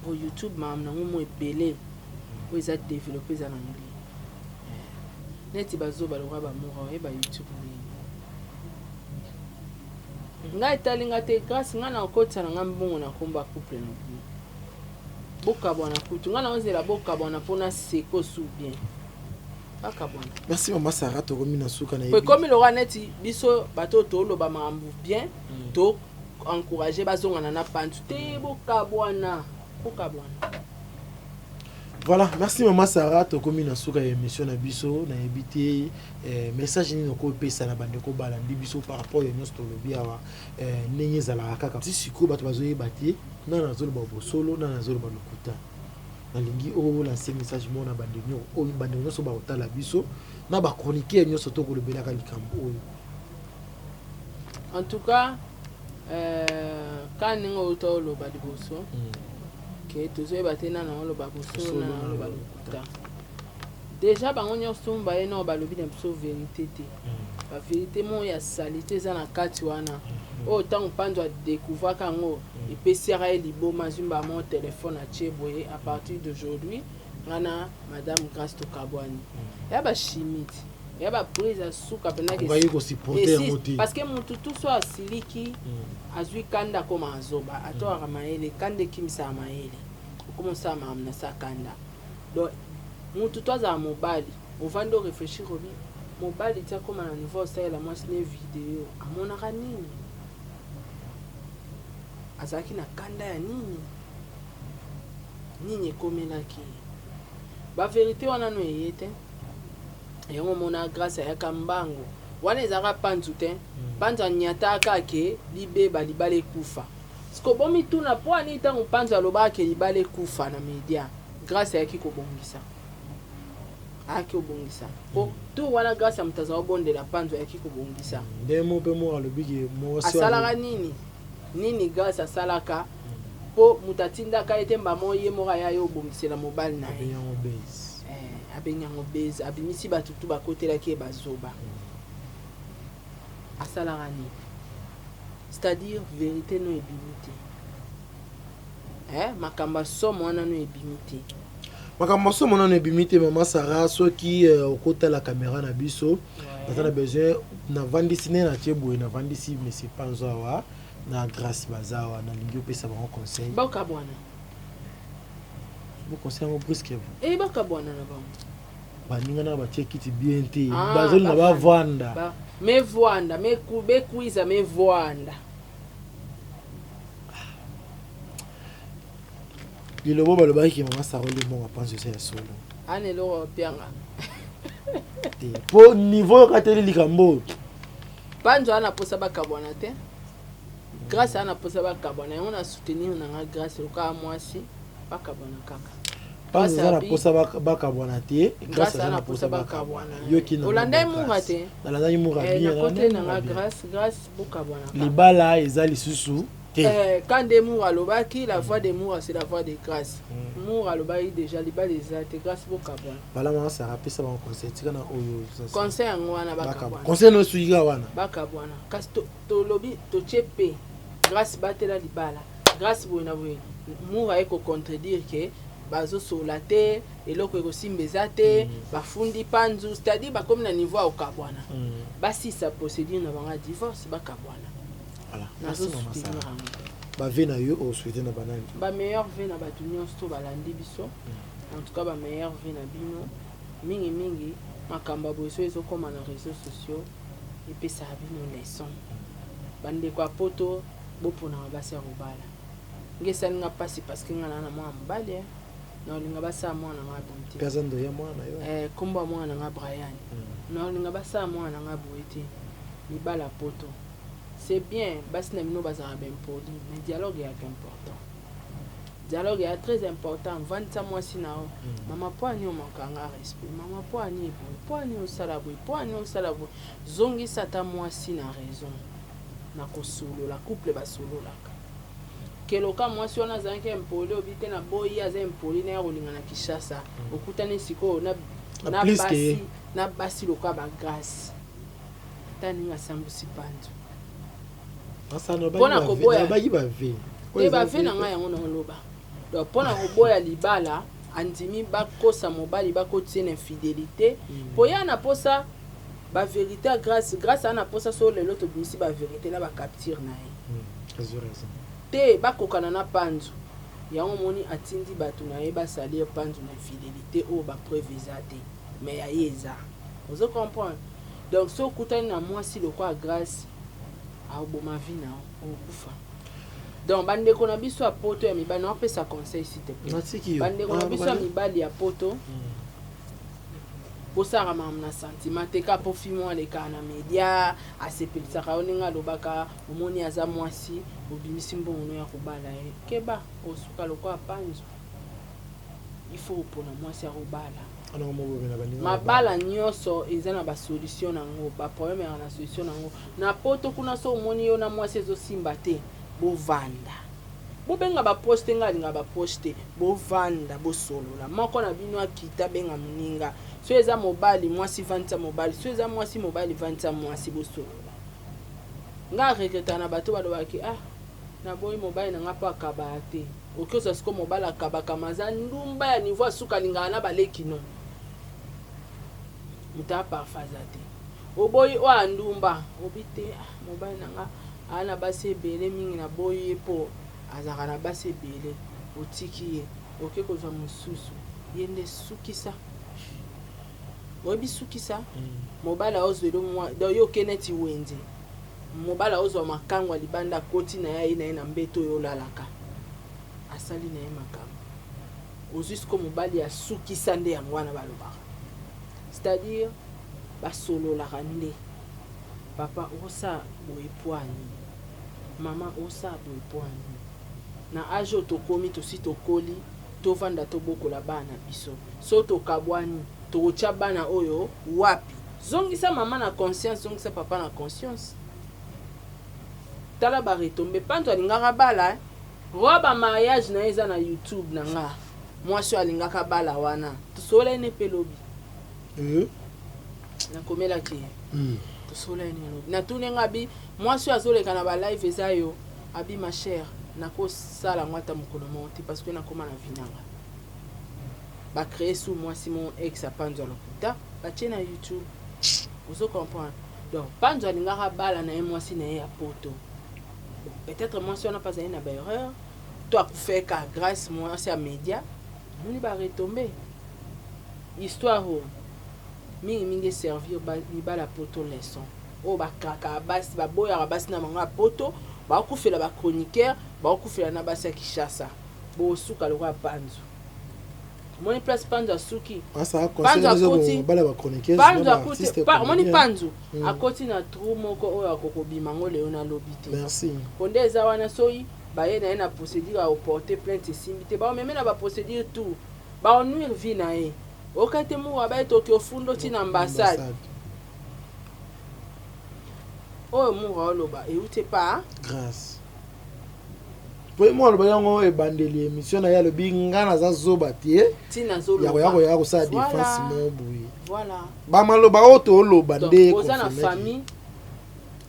Po YouTube makambo nango mua ebele oyo eza developper eza na anglais. Neti ba zoba lokola ba mura oyeba YouTube ndenge nini? Nga etali nga te grace nga na okotisa na nga mbongo na kombo ya couple na bino bokabwana kutu nga naozela bokabwana po na seko su bien bakabwana. Merci maman Sarah tokomi na suka na Po ekomi lokola neti biso bato oyo toloba makambo bien to encourager bazongana na panzu te bokabwana bokabwana. Voilà, merci maman Sarah, tokomi na suka ya émission na biso, nayebi te eh, message nini okopesa na bandeko balandi biso par rapport ya nyonso tolobi awa eh, ndenge ezalaka kaka ti sikoyo bato bazoyeba te nani azoloba bosolo nani azoloba lokuta. Nalingi olanse message moko na bandeko oyo bandeko nyonso bakotala biso na ba chroniqueur nyonso tokolobelaka likambo oyo. En tout cas, euh, ka ndenge outa oloba liboso ke tozoyeba te nani aoloba bosolo nani aoloba lokuta. Dejà bango nyonso baye nao balobi na biso verite te. Ba verite moko ya salite eza na kati wana. Oyo ntango Panzu adecouvraka yango epesiaka ye liboma azwi mbala moko telefone atie boye à partir d'aujourd'hui nga na madame Grace tokabwani. Ya ba chimie ti. Ya ba prise ya suka mpenza ke Akokaki ko supporter yango te. Parce que mutu tout so asiliki azwi kanda akoma azoba atwaka mayele kanda ekimisaka mayele okoma osala makambo na sa kanda. Donc mutu to azala mobali ovandi o reflechir obi mobali ti akoma na niveau osalela mwasi ne video amonaka nini? Azalaki na kanda ya nini? Nini ekomelaki ye? Ba verite wana no eye te. Yango omona Grace ayaka mbangu. Wana ezalaka panzu te. Panzu anyataka ke libeba libala ekufa. Sikoyo bomituna poa nini tango panzu alobaka ke libala ekufa na media Grace ayaki kobongisa ayaki kobongisa po tour wana Grace ya moto aza obondela panzu ayaki kobongisa. Ndenge moko pe moko alobi ke mwasi asalaka nini nini Grace asalaka po moto atindaka ye te mbamo ye moko aya ye obongisela mobali na ye abengi yango buzz abimisi bato tu bakotelaki ye bazoba asalaka nini? C'est à dire verite no ebimi te eh makambo ya somo wana no ebimi te. Makambo ya somo nano ebimi te mama Sarah soki euh, okotala camera na biso naza na besoin navandisi nde natie boye navandisi monsieur Panzo awa. Na Grace baza wana, nalingi opesa bango conseil. Bakabwana. Bo conseil yango brusque. Eh, bakabwana na bango. Baninga na batie kiti bien te. Ah, Bazolinga bavanda. bavanda. Ba, mevwanda meku bekwiza mevwanda. Lilobo balobaki ke mama Sarah olie mbongo ya panzi eza ya solo. Ana eloko opianga. Te. Po niveau oyo okateli likambo oyo. Panzo ana posa bakabwana te. Grace ana posa bakabwana yango na soutenir na nga Grace lokola mwasi bakabwana kaka. Panzi Grace aza na abi- posa bakabwana te. Grace aza na posa bakabwana. Yoki na Olandaki nga Mura Grace. te. Nalandaki Mura Eh, bien. na kote nalandaki na Mura nga bien. Grace, Grace bokabwana kaka. Libala eza lisusu te. Eh, quand nde Moura alobaki la voix de Moura c'est la voix de Grace. Moura alobaki déjà libala eza te Grace bokabwana. Bala mama Sarah apesa bango conseil tika na oyo. Conseil yango wana Bakabwana. bakabwana. Conseil no esuki kaka wana. Bakabwana. Kasi tolobi totie pe Grace batela libala. Grace boye na boye. Moura aye ko contredire ke bazosola te eloko ekosimba eza te bafundi panzu c'est-à-dire bakomi na niveau ya kokabwana. Basisa procédure na bango ya divorce bakabwana. Voilà. Merci Nazo mama soutenir Sarah. yango. Ba vie na yo o souhaiter na banani. Ba meilleur vie na bato nyonso to balandi biso. En tout cas ba meilleur vie na bino mingi mingi makambo ya boye so ezokoma na réseaux sociaux epesaka bino leçon. Bandeko ya poto boponaka basi ya kobala. Nge esali nga mpasi parce que nga na na mwana mobali eh. Na olinga basala mwana na nga boye te. Pe aza ndoyi ya mwana na yo. Eh, kombo ya mwana na nga Brian. Na olinga basala mwana na nga boye te. Mibala poto. C'est bien, basi na bino bazalaka ba impoli, mais dialogue eyaka important. Dialogue eya très important. Vandisa mwasi na yo. Mama po ani omanka nga respect. Mama po ani boye. Po ani osala boye. Po ani osala boye. Zongisa ata mwasi na raison. Na kosolola, couple basololaka. Keloka mwasi wana azalaki impoli obi te na boyi aza impoli na ya kolinga na Kinshasa. Okutani sikoyo na Na na plus que basi ye. na basi lokola ba Grace. Ata ndenge asambusi panzu. Mpona koboya. Nabaki ba vie. Te ba vie na ngai yango naoloba. Donc mpona koboya libala andimi bakosa mobali bakotie na infidélité. Po ya na posa ba vérité ya Grâce, Grâce ana posa so lelo tobimisi ba vérité na ba capture na ye. Azwi raison. Te bakokana na panzu. Yango moni atindi bato na ye basalir panzu na infidélité oyo ba preuve eza te. Mais ya ye eza. Ozo comprendre? Donc so okutani na mwasi lokola Grâce aoboma vie na yo, okokufa. Donc bandeko na biso ya poto ya mibali naopesa conseil s'il te plaît. Natiki yo. Bandeko na Ah, biso ya bana. mibali ya poto bosalaka makambo na sentiment te kaka po fille moko alekaka na media asepelisaka yo ndenge alobaka omoni aza mwasi obimisi mbongo no ya kobala ye keba osuka lokola panzu. Il faut opona mwasi ya kobala. Ana ngo mobome na baninga. Mabala nyonso eza na basolution nango, baproblème yaka na solution nango. Na poto kuna so omoni yo na mwasi ezosimba te, bovanda. Bobenga baproche te, nga alingaka baproche te. Bovanda, bosolola. Moko na bino akita benga moninga. So eza mobali, mwasi vandisa mobali. So eza mwasi, mobali vandisa mwasi, bosolola. Nga regretter na bato balobaki ah naboyi mobali na nga mpo akabaka te. Okosa siko mobali akabaka maza ndumba ya niveau asuka alingaka na baleki no. Moto aparfa aza te. Oboyi oyo ya ndumba, obi te ah, mobali na nga aa na basi ebele mingi naboyi ye mpo azalaka na basi ebele. Otiki ye, oke kozwa mosusu, ye nde sukisa. Oyebi sukisa? Mobali aozwa elo mwa, donc yo oke neti wenze. Mobali aozwa makango ya libanda akoti na ye aye na ye na mbeto oyo olalaka. Asali na ye makambo. Ozwi siko mobali asukisa nde yango wana balobaka. C'est-à-dire basololaka nde. Papa osala boye po ani? Mama osala boye po ani? Na age oyo tokomi tosi tokoli tovanda tobokola bana na biso. So tokabwani tokotia bana oyo wapi? Zongisa mama na conscience, zongisa papa na conscience. Tala ba retombe panto alingaka bala eh? Roi ba mariage na ye eza na YouTube na nga. Mwasi oyo alingaka bala wana. Tosolola ye ne pe lobi. Nakomelaki ye. Tosolola ye ne lobi. Natuni nga abi mwasi oyo azoleka na ba live eza yo. Abi ma chère, nakosala yango ata mokolo moko te parce que nakoma na vie na nga. Ba créer sous mwasi mon ex apanzwa lokuta, batie na YouTube. Ozo comprendre? Donc panzo alingaka bala na ye mwasi na ye ya poto. Bon, peut-être mwasi wana mpe azali na baerreur to akufeka Grâce, mwasi ya média. Omoni baretombe histoire oyo mingimingi eservir mibala poto leçon. Oyo bakrakaka basi, baboyaka basi na bango ya poto, bakufela bachroniqueur, bakufela na basi ya Kinshasa. Bosuka lokola Panzu. Omoni place Panzu asuki? Panzu akoti, Panzu akoti, omoni Panzu akoti na trou moko oyo akokobima ngo lelo nalobi te. Merci. Po nde eza wana, soki baye na ye na procédure ya koporter plainte, esimbi te, baomeme na baprocédure tout, baonuire vie na ye. Oyoka te moko abaye toki ofundo ntina ambassade. Oyo mura oloba euti epa Grâce. Po ye moko aloba yango ebandeli émission na ye, alobi nga naza zoba te ntina ya koya koya kosala défense mo boye. Voilà. Bamaloba oyo tooloba nde oza na famille,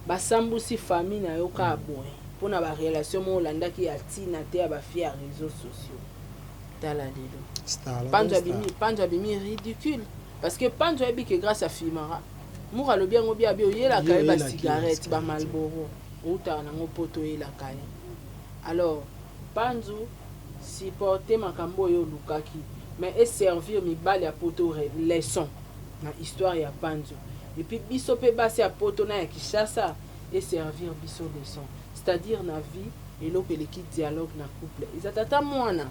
basambusi famille na yo kaka boye mpona barelation moko olandaki ya ntina te ya bafille ya réseaux sociaux. Tala lelo Panzo abimi, Panzo abimi ridicule, parce que Panzo ayebi ke Grâce afimaka. Moko alobi yango bia bi oyelaka ye bacigarette, baMarlboro outaka nango mpo toyelaka ye. Alors Panzu, supporte makambo oyo olukaki, mais eservir mibali ya poto leçon na histoire ya Panzu. Et puis biso mpe basi ya poto na ya Kinshasa, eservir biso leçon, c'est-à-dire na vie eloko eleki dialogue na couple eza tata mwana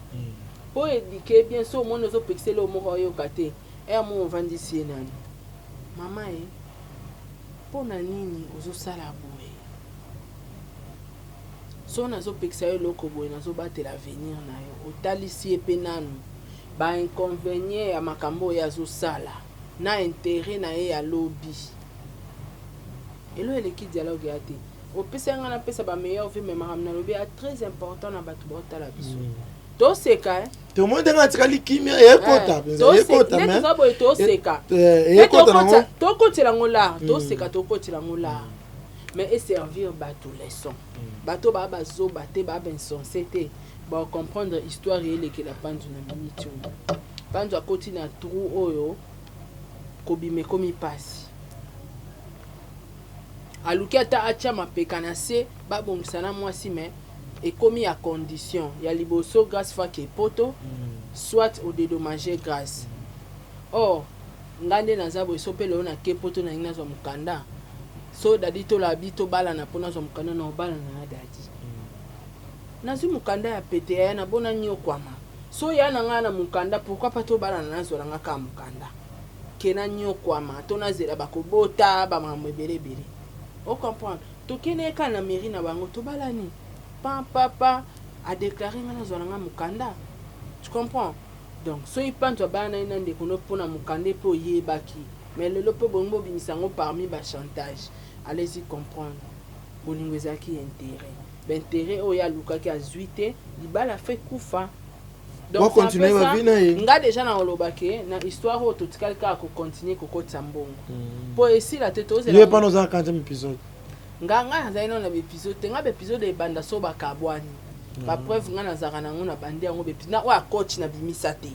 mpo éduquer bien. So omoni ozopekisa eloko moko oyoka te, ere moko ovandisi ye nani, mama ye, mpo na nini ozosala boye? So nazopekisa yo eloko boye, nazobatela avenir na yo. Otalisi ye mpe nanu bainconvénient ya makambo oyo azosala na intérêt na ye ya lobi. Elo eleki dialogue ya te. Opesa nga, napesa bameilleur vie, mais makambo nalobi ya très important na bato baotala biso. Toseka. Tomoni ndenge atikali kimia, ekota mpenza, ekota. Nde toza boye, toseka, tokotela yango lar, toseka, tokotela yango lar, mais eservir bato leçon. Bato baa bazoba te, baa bainsensé te, bacomprendre histoire elekela Panzu na miniti oyo. Panzu akoti na trou oyo kobima ekomi mpasi. Aluki ata atya mapeka na se, babongisa na mwasi, mais ekomi ya condition ya liboso: Grâce fake poto, soit odédommage Grâce. Or nga nde naza boye, so mpe lelo nake poto, nalingi nazwa mokanda, so Dadi tolabi tobalana mpo nazwa mokanda na obalana na Dadi, nazwi mokanda ya pete ya na bona nyokwama. So ya na ngai na mokanda, pourquoi pas tobalana, nazwala nga kaka mokanda ke nanyokwama to nazela bakobota bamakambo ebele ebele. Ocomprendre? Tokende ye kaka na mairie na bango, tobalani pan papa adéclare nga, nazwa na nga mokanda. Tu comprends? Donc soki Panzo abala na ye na ndeko no mpona mokanda mpe oyebaki, mais lelo mpe bongo bobimisa yango parmi bachantage. Allez-y comprendre, bolingo ezalaki intérêt, baintérêt oyo alukaki azwi te, libala fe kufa. Donc nga déjà na oloba ke na histoire oyo totikali kaka kocontinue kokotisa mbongo mpo esila te. Tozela pana oza na 40 épisode. Nga nazali nano na baépisode te. Nga baépisode ebanda so bakabwani, bapreuve nga nazalaka nango na bandi yango na oyo ya coach nabimisa te,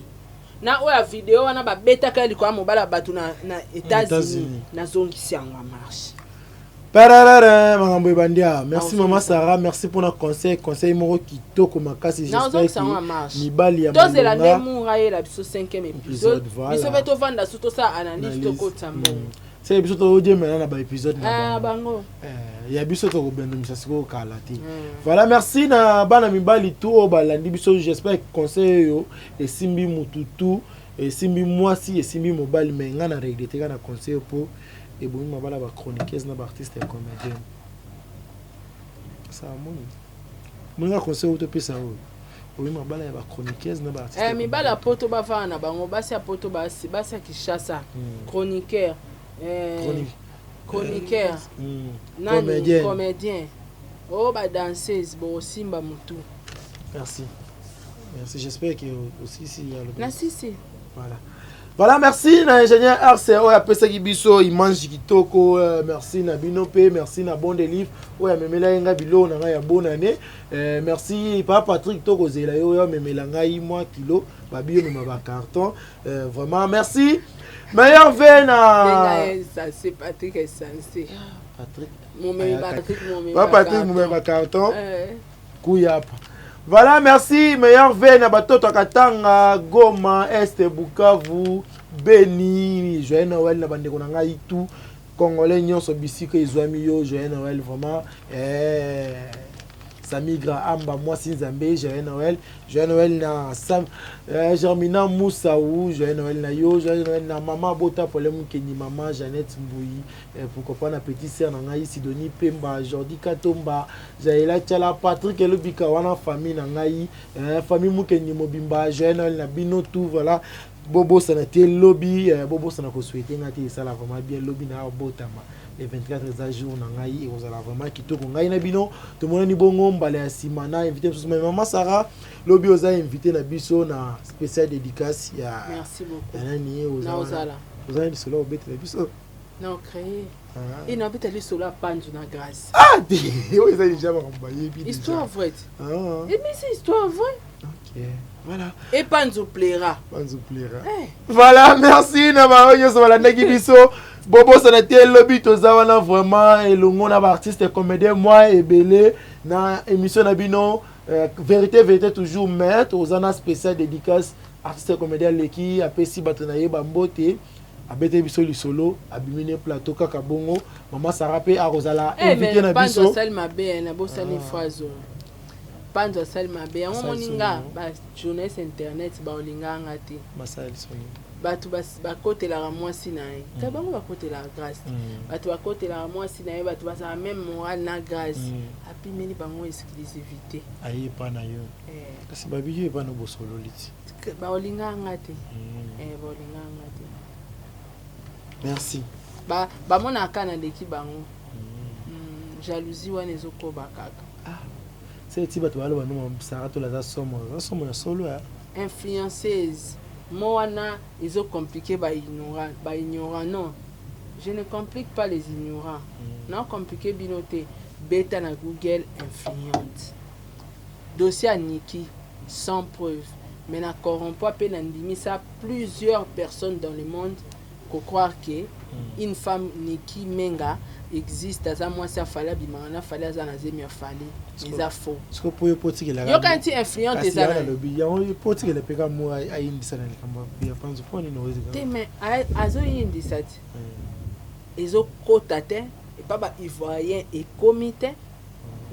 na oyo ya video wana babetaka ye likolo ya mobali ya bato na États-Unis, nazongisi yango ya marche. Pararara, makambo ebandi awa. Merci mama Sara, merci mpona conseil, conseil moko kitoko makasi. Nazongisa yango ya marche. Mibali ya tozela nde mur ayela biso 5e épisode, biso mpe tovanda su, tosala analyse, tokotisa mbongo. Se biso todiemela na baépisode na bango. Ya biso tokobendemisa sikoyo kala te. Voilà, merci na bana mibali tu oyo balandi biso. J'espère conseil oyo esimbi mutu tu, esimbi mwasi, esimbi mobali, mais ngai na regrette kaka na conseil mpo ebomi mabala bachroniqueuse na baartiste ya comédienne. Sala moni moninga, conseil oyo topesa oyo oyo mabala ya bachroniqueuse na baartiste. Mibali ya poto bavanda na bango, basi ya poto, basi ya Kinshasa, chroniqueur, chroniqueur nani, comédien oyo badanseuse, bokosimba motu. Merci, merci, j'espère que aussi si Nasisi. Voilà. Voilà, merci na ingénieur RC oyo apesaki biso image kitoko. Merci na bino mpe merci na Bon Délivre oyo amemela ye ngai biloko na ngai ya bonne année. Merci pa Patrick, tokozela yo oyo amemela ngai mwa kilo babi yo mema bacarton. Vraiment merci, meilleur v na Patrick Essence. Patrick. Momemi Patrick momemi Pa Patrick momemi ba carton. Eh. Kuyapa. Voilà, merci. Meilleur V na batoto Katanga, Goma, Est, Bukavu, Beni, joyeux Noël na bandeko na ngai tout. Congolais nyonso bisika ezwami yo, joyeux Noël vraiment. Eh, Samigra Amba, mwasi Nzambe, joyeux Noël. Joyeux Noël na Sam, eh, Germina Moussaou, joyeux Noël na yo, joyeux Noël na Mama Bota Polem Kenny, Mama Jeannette Mbouyi, eh, pourquoi pas na petite sœur na ngai Sidonie Pemba, Jordi Katomba, Jaela Tchala, Patrick Elobika, wana famille na ngai, eh, famille Mukendi Mobimba, joyeux Noël na bino tout, voilà. Bobosana te lobi, eh, bobosana kosouhaiter nga te, esala vraiment bien lobi na botama. Le 24 eza jour na ngai ekozala vraiment kitoko. Ngai na bino tomonani bongo mbala ya nsima na invité mosusu. Mais mama Sarah, lobi oza invité na biso na spécial dédicace ya Merci beaucoup. ya nani oza Na wana? ozala. Oza na lisolo obetela biso. Na ocréé. Ah. E na obeta lisolo ya Panzu na Grâce. Ah, te oyo eza déjà makambo bayebi déjà. Histoire vraie. Ah, Et mais c'est histoire vraie. ok, voilà. Et Panzu plaira. Panzu plaira. Eh. Voilà, merci na bango nyonso balandaki biso. Bobosana te lobi toza wana vraiment elongo na baartiste comédien moi ebele na émission na bino, vérité vérité toujours. Mais toza na spécial dédicace artiste comédien leki apesi bato na ye bambote, abete biso lisolo, abimi ne plateau kaka bongo. Mama Sara mpe akozala Eh, invité mais na Panzu biso. asali mabe, eh, na bosani phrase oyo. Panzu asali mabe yango. Asali Moni soni, nga no? bajournaliste internet baolingaka nga te. Basali soni. Bato bakotelaka mwasi na ye ka bango bakotelaka Grâce te. Bato bakotelaka mwasi na ye, bato bazala même morale na Grâce. Apimeli bango exclusivité. Aye epa na yo. Eh, kasi babiki epa na bosololi ti. Baolingaka nga te. Eh, baolingaka nga te. Merci. Bamonaka kaka naleki bango. Jalousie wana ezokoba kaka. Se ti bato baloba no Sara Tola aza somo, aza somo ya solo ya. Influenceuse mo wana ezocompliquer baignorant, baignorant. Non, je ne complique pas les ignorants. Na compliquer bino te. Beta na Google influente, dossier ya Niki sans preuve, mais na corrompre mpe na ndimisa plusieurs personnes dans le monde kocroire que une femme Niki Menga existe, aza mwasi ya Fally, abimaka na Fally, aza na zemi ya Fally. Eza faux. Siko po yo po otikelaka. Yoka nti influente eza na nalobi yango po otikela mpe ka mo ayindisa na likambo ya Panzo mpo nini oezeka? Te, mais azoyindisa ti ezokota te epa baivoirien ekomi te.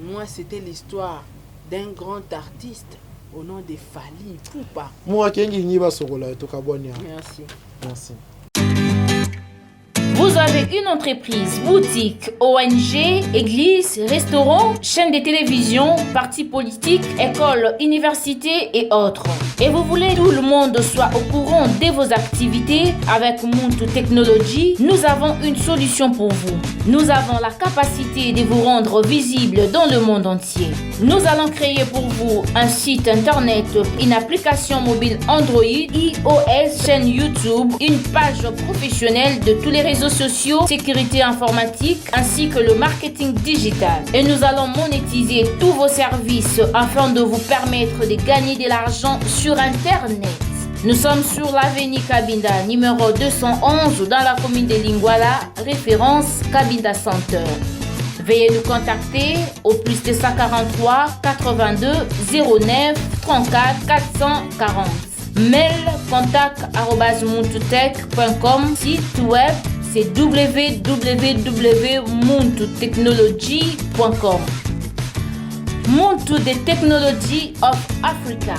Moi, c'était l'histoire d'un grand artiste au nom de Fally Ipupa. Mo akengi ngi basokola tokabwani ya. Merci. Merci. Vous avez une entreprise, boutique, ONG, église, restaurant, chaîne de télévision, parti politique, école, université et autres. Et vous voulez que tout le monde soit au courant de vos activités? Avec Muntu Technology, nous avons une solution pour vous. Nous avons la capacité de vous rendre visible dans le monde entier. Nous allons créer pour vous un site internet, une application mobile Android, iOS, chaîne YouTube, une page professionnelle de tous les réseaux sociaux, sécurité informatique ainsi que le marketing digital. Et nous allons monétiser tous vos services afin de vous permettre de gagner de l'argent sur Internet. Nous sommes sur l'avenue Kabinda, numéro 211, dans la commune de Lingwala, référence Kabinda Center. Veuillez nous contacter au plus 243 82 09 34 440. Mail contact@muntutech.com. Site web, c'est www.muntutechnology.com. Muntu the Technology of Africa.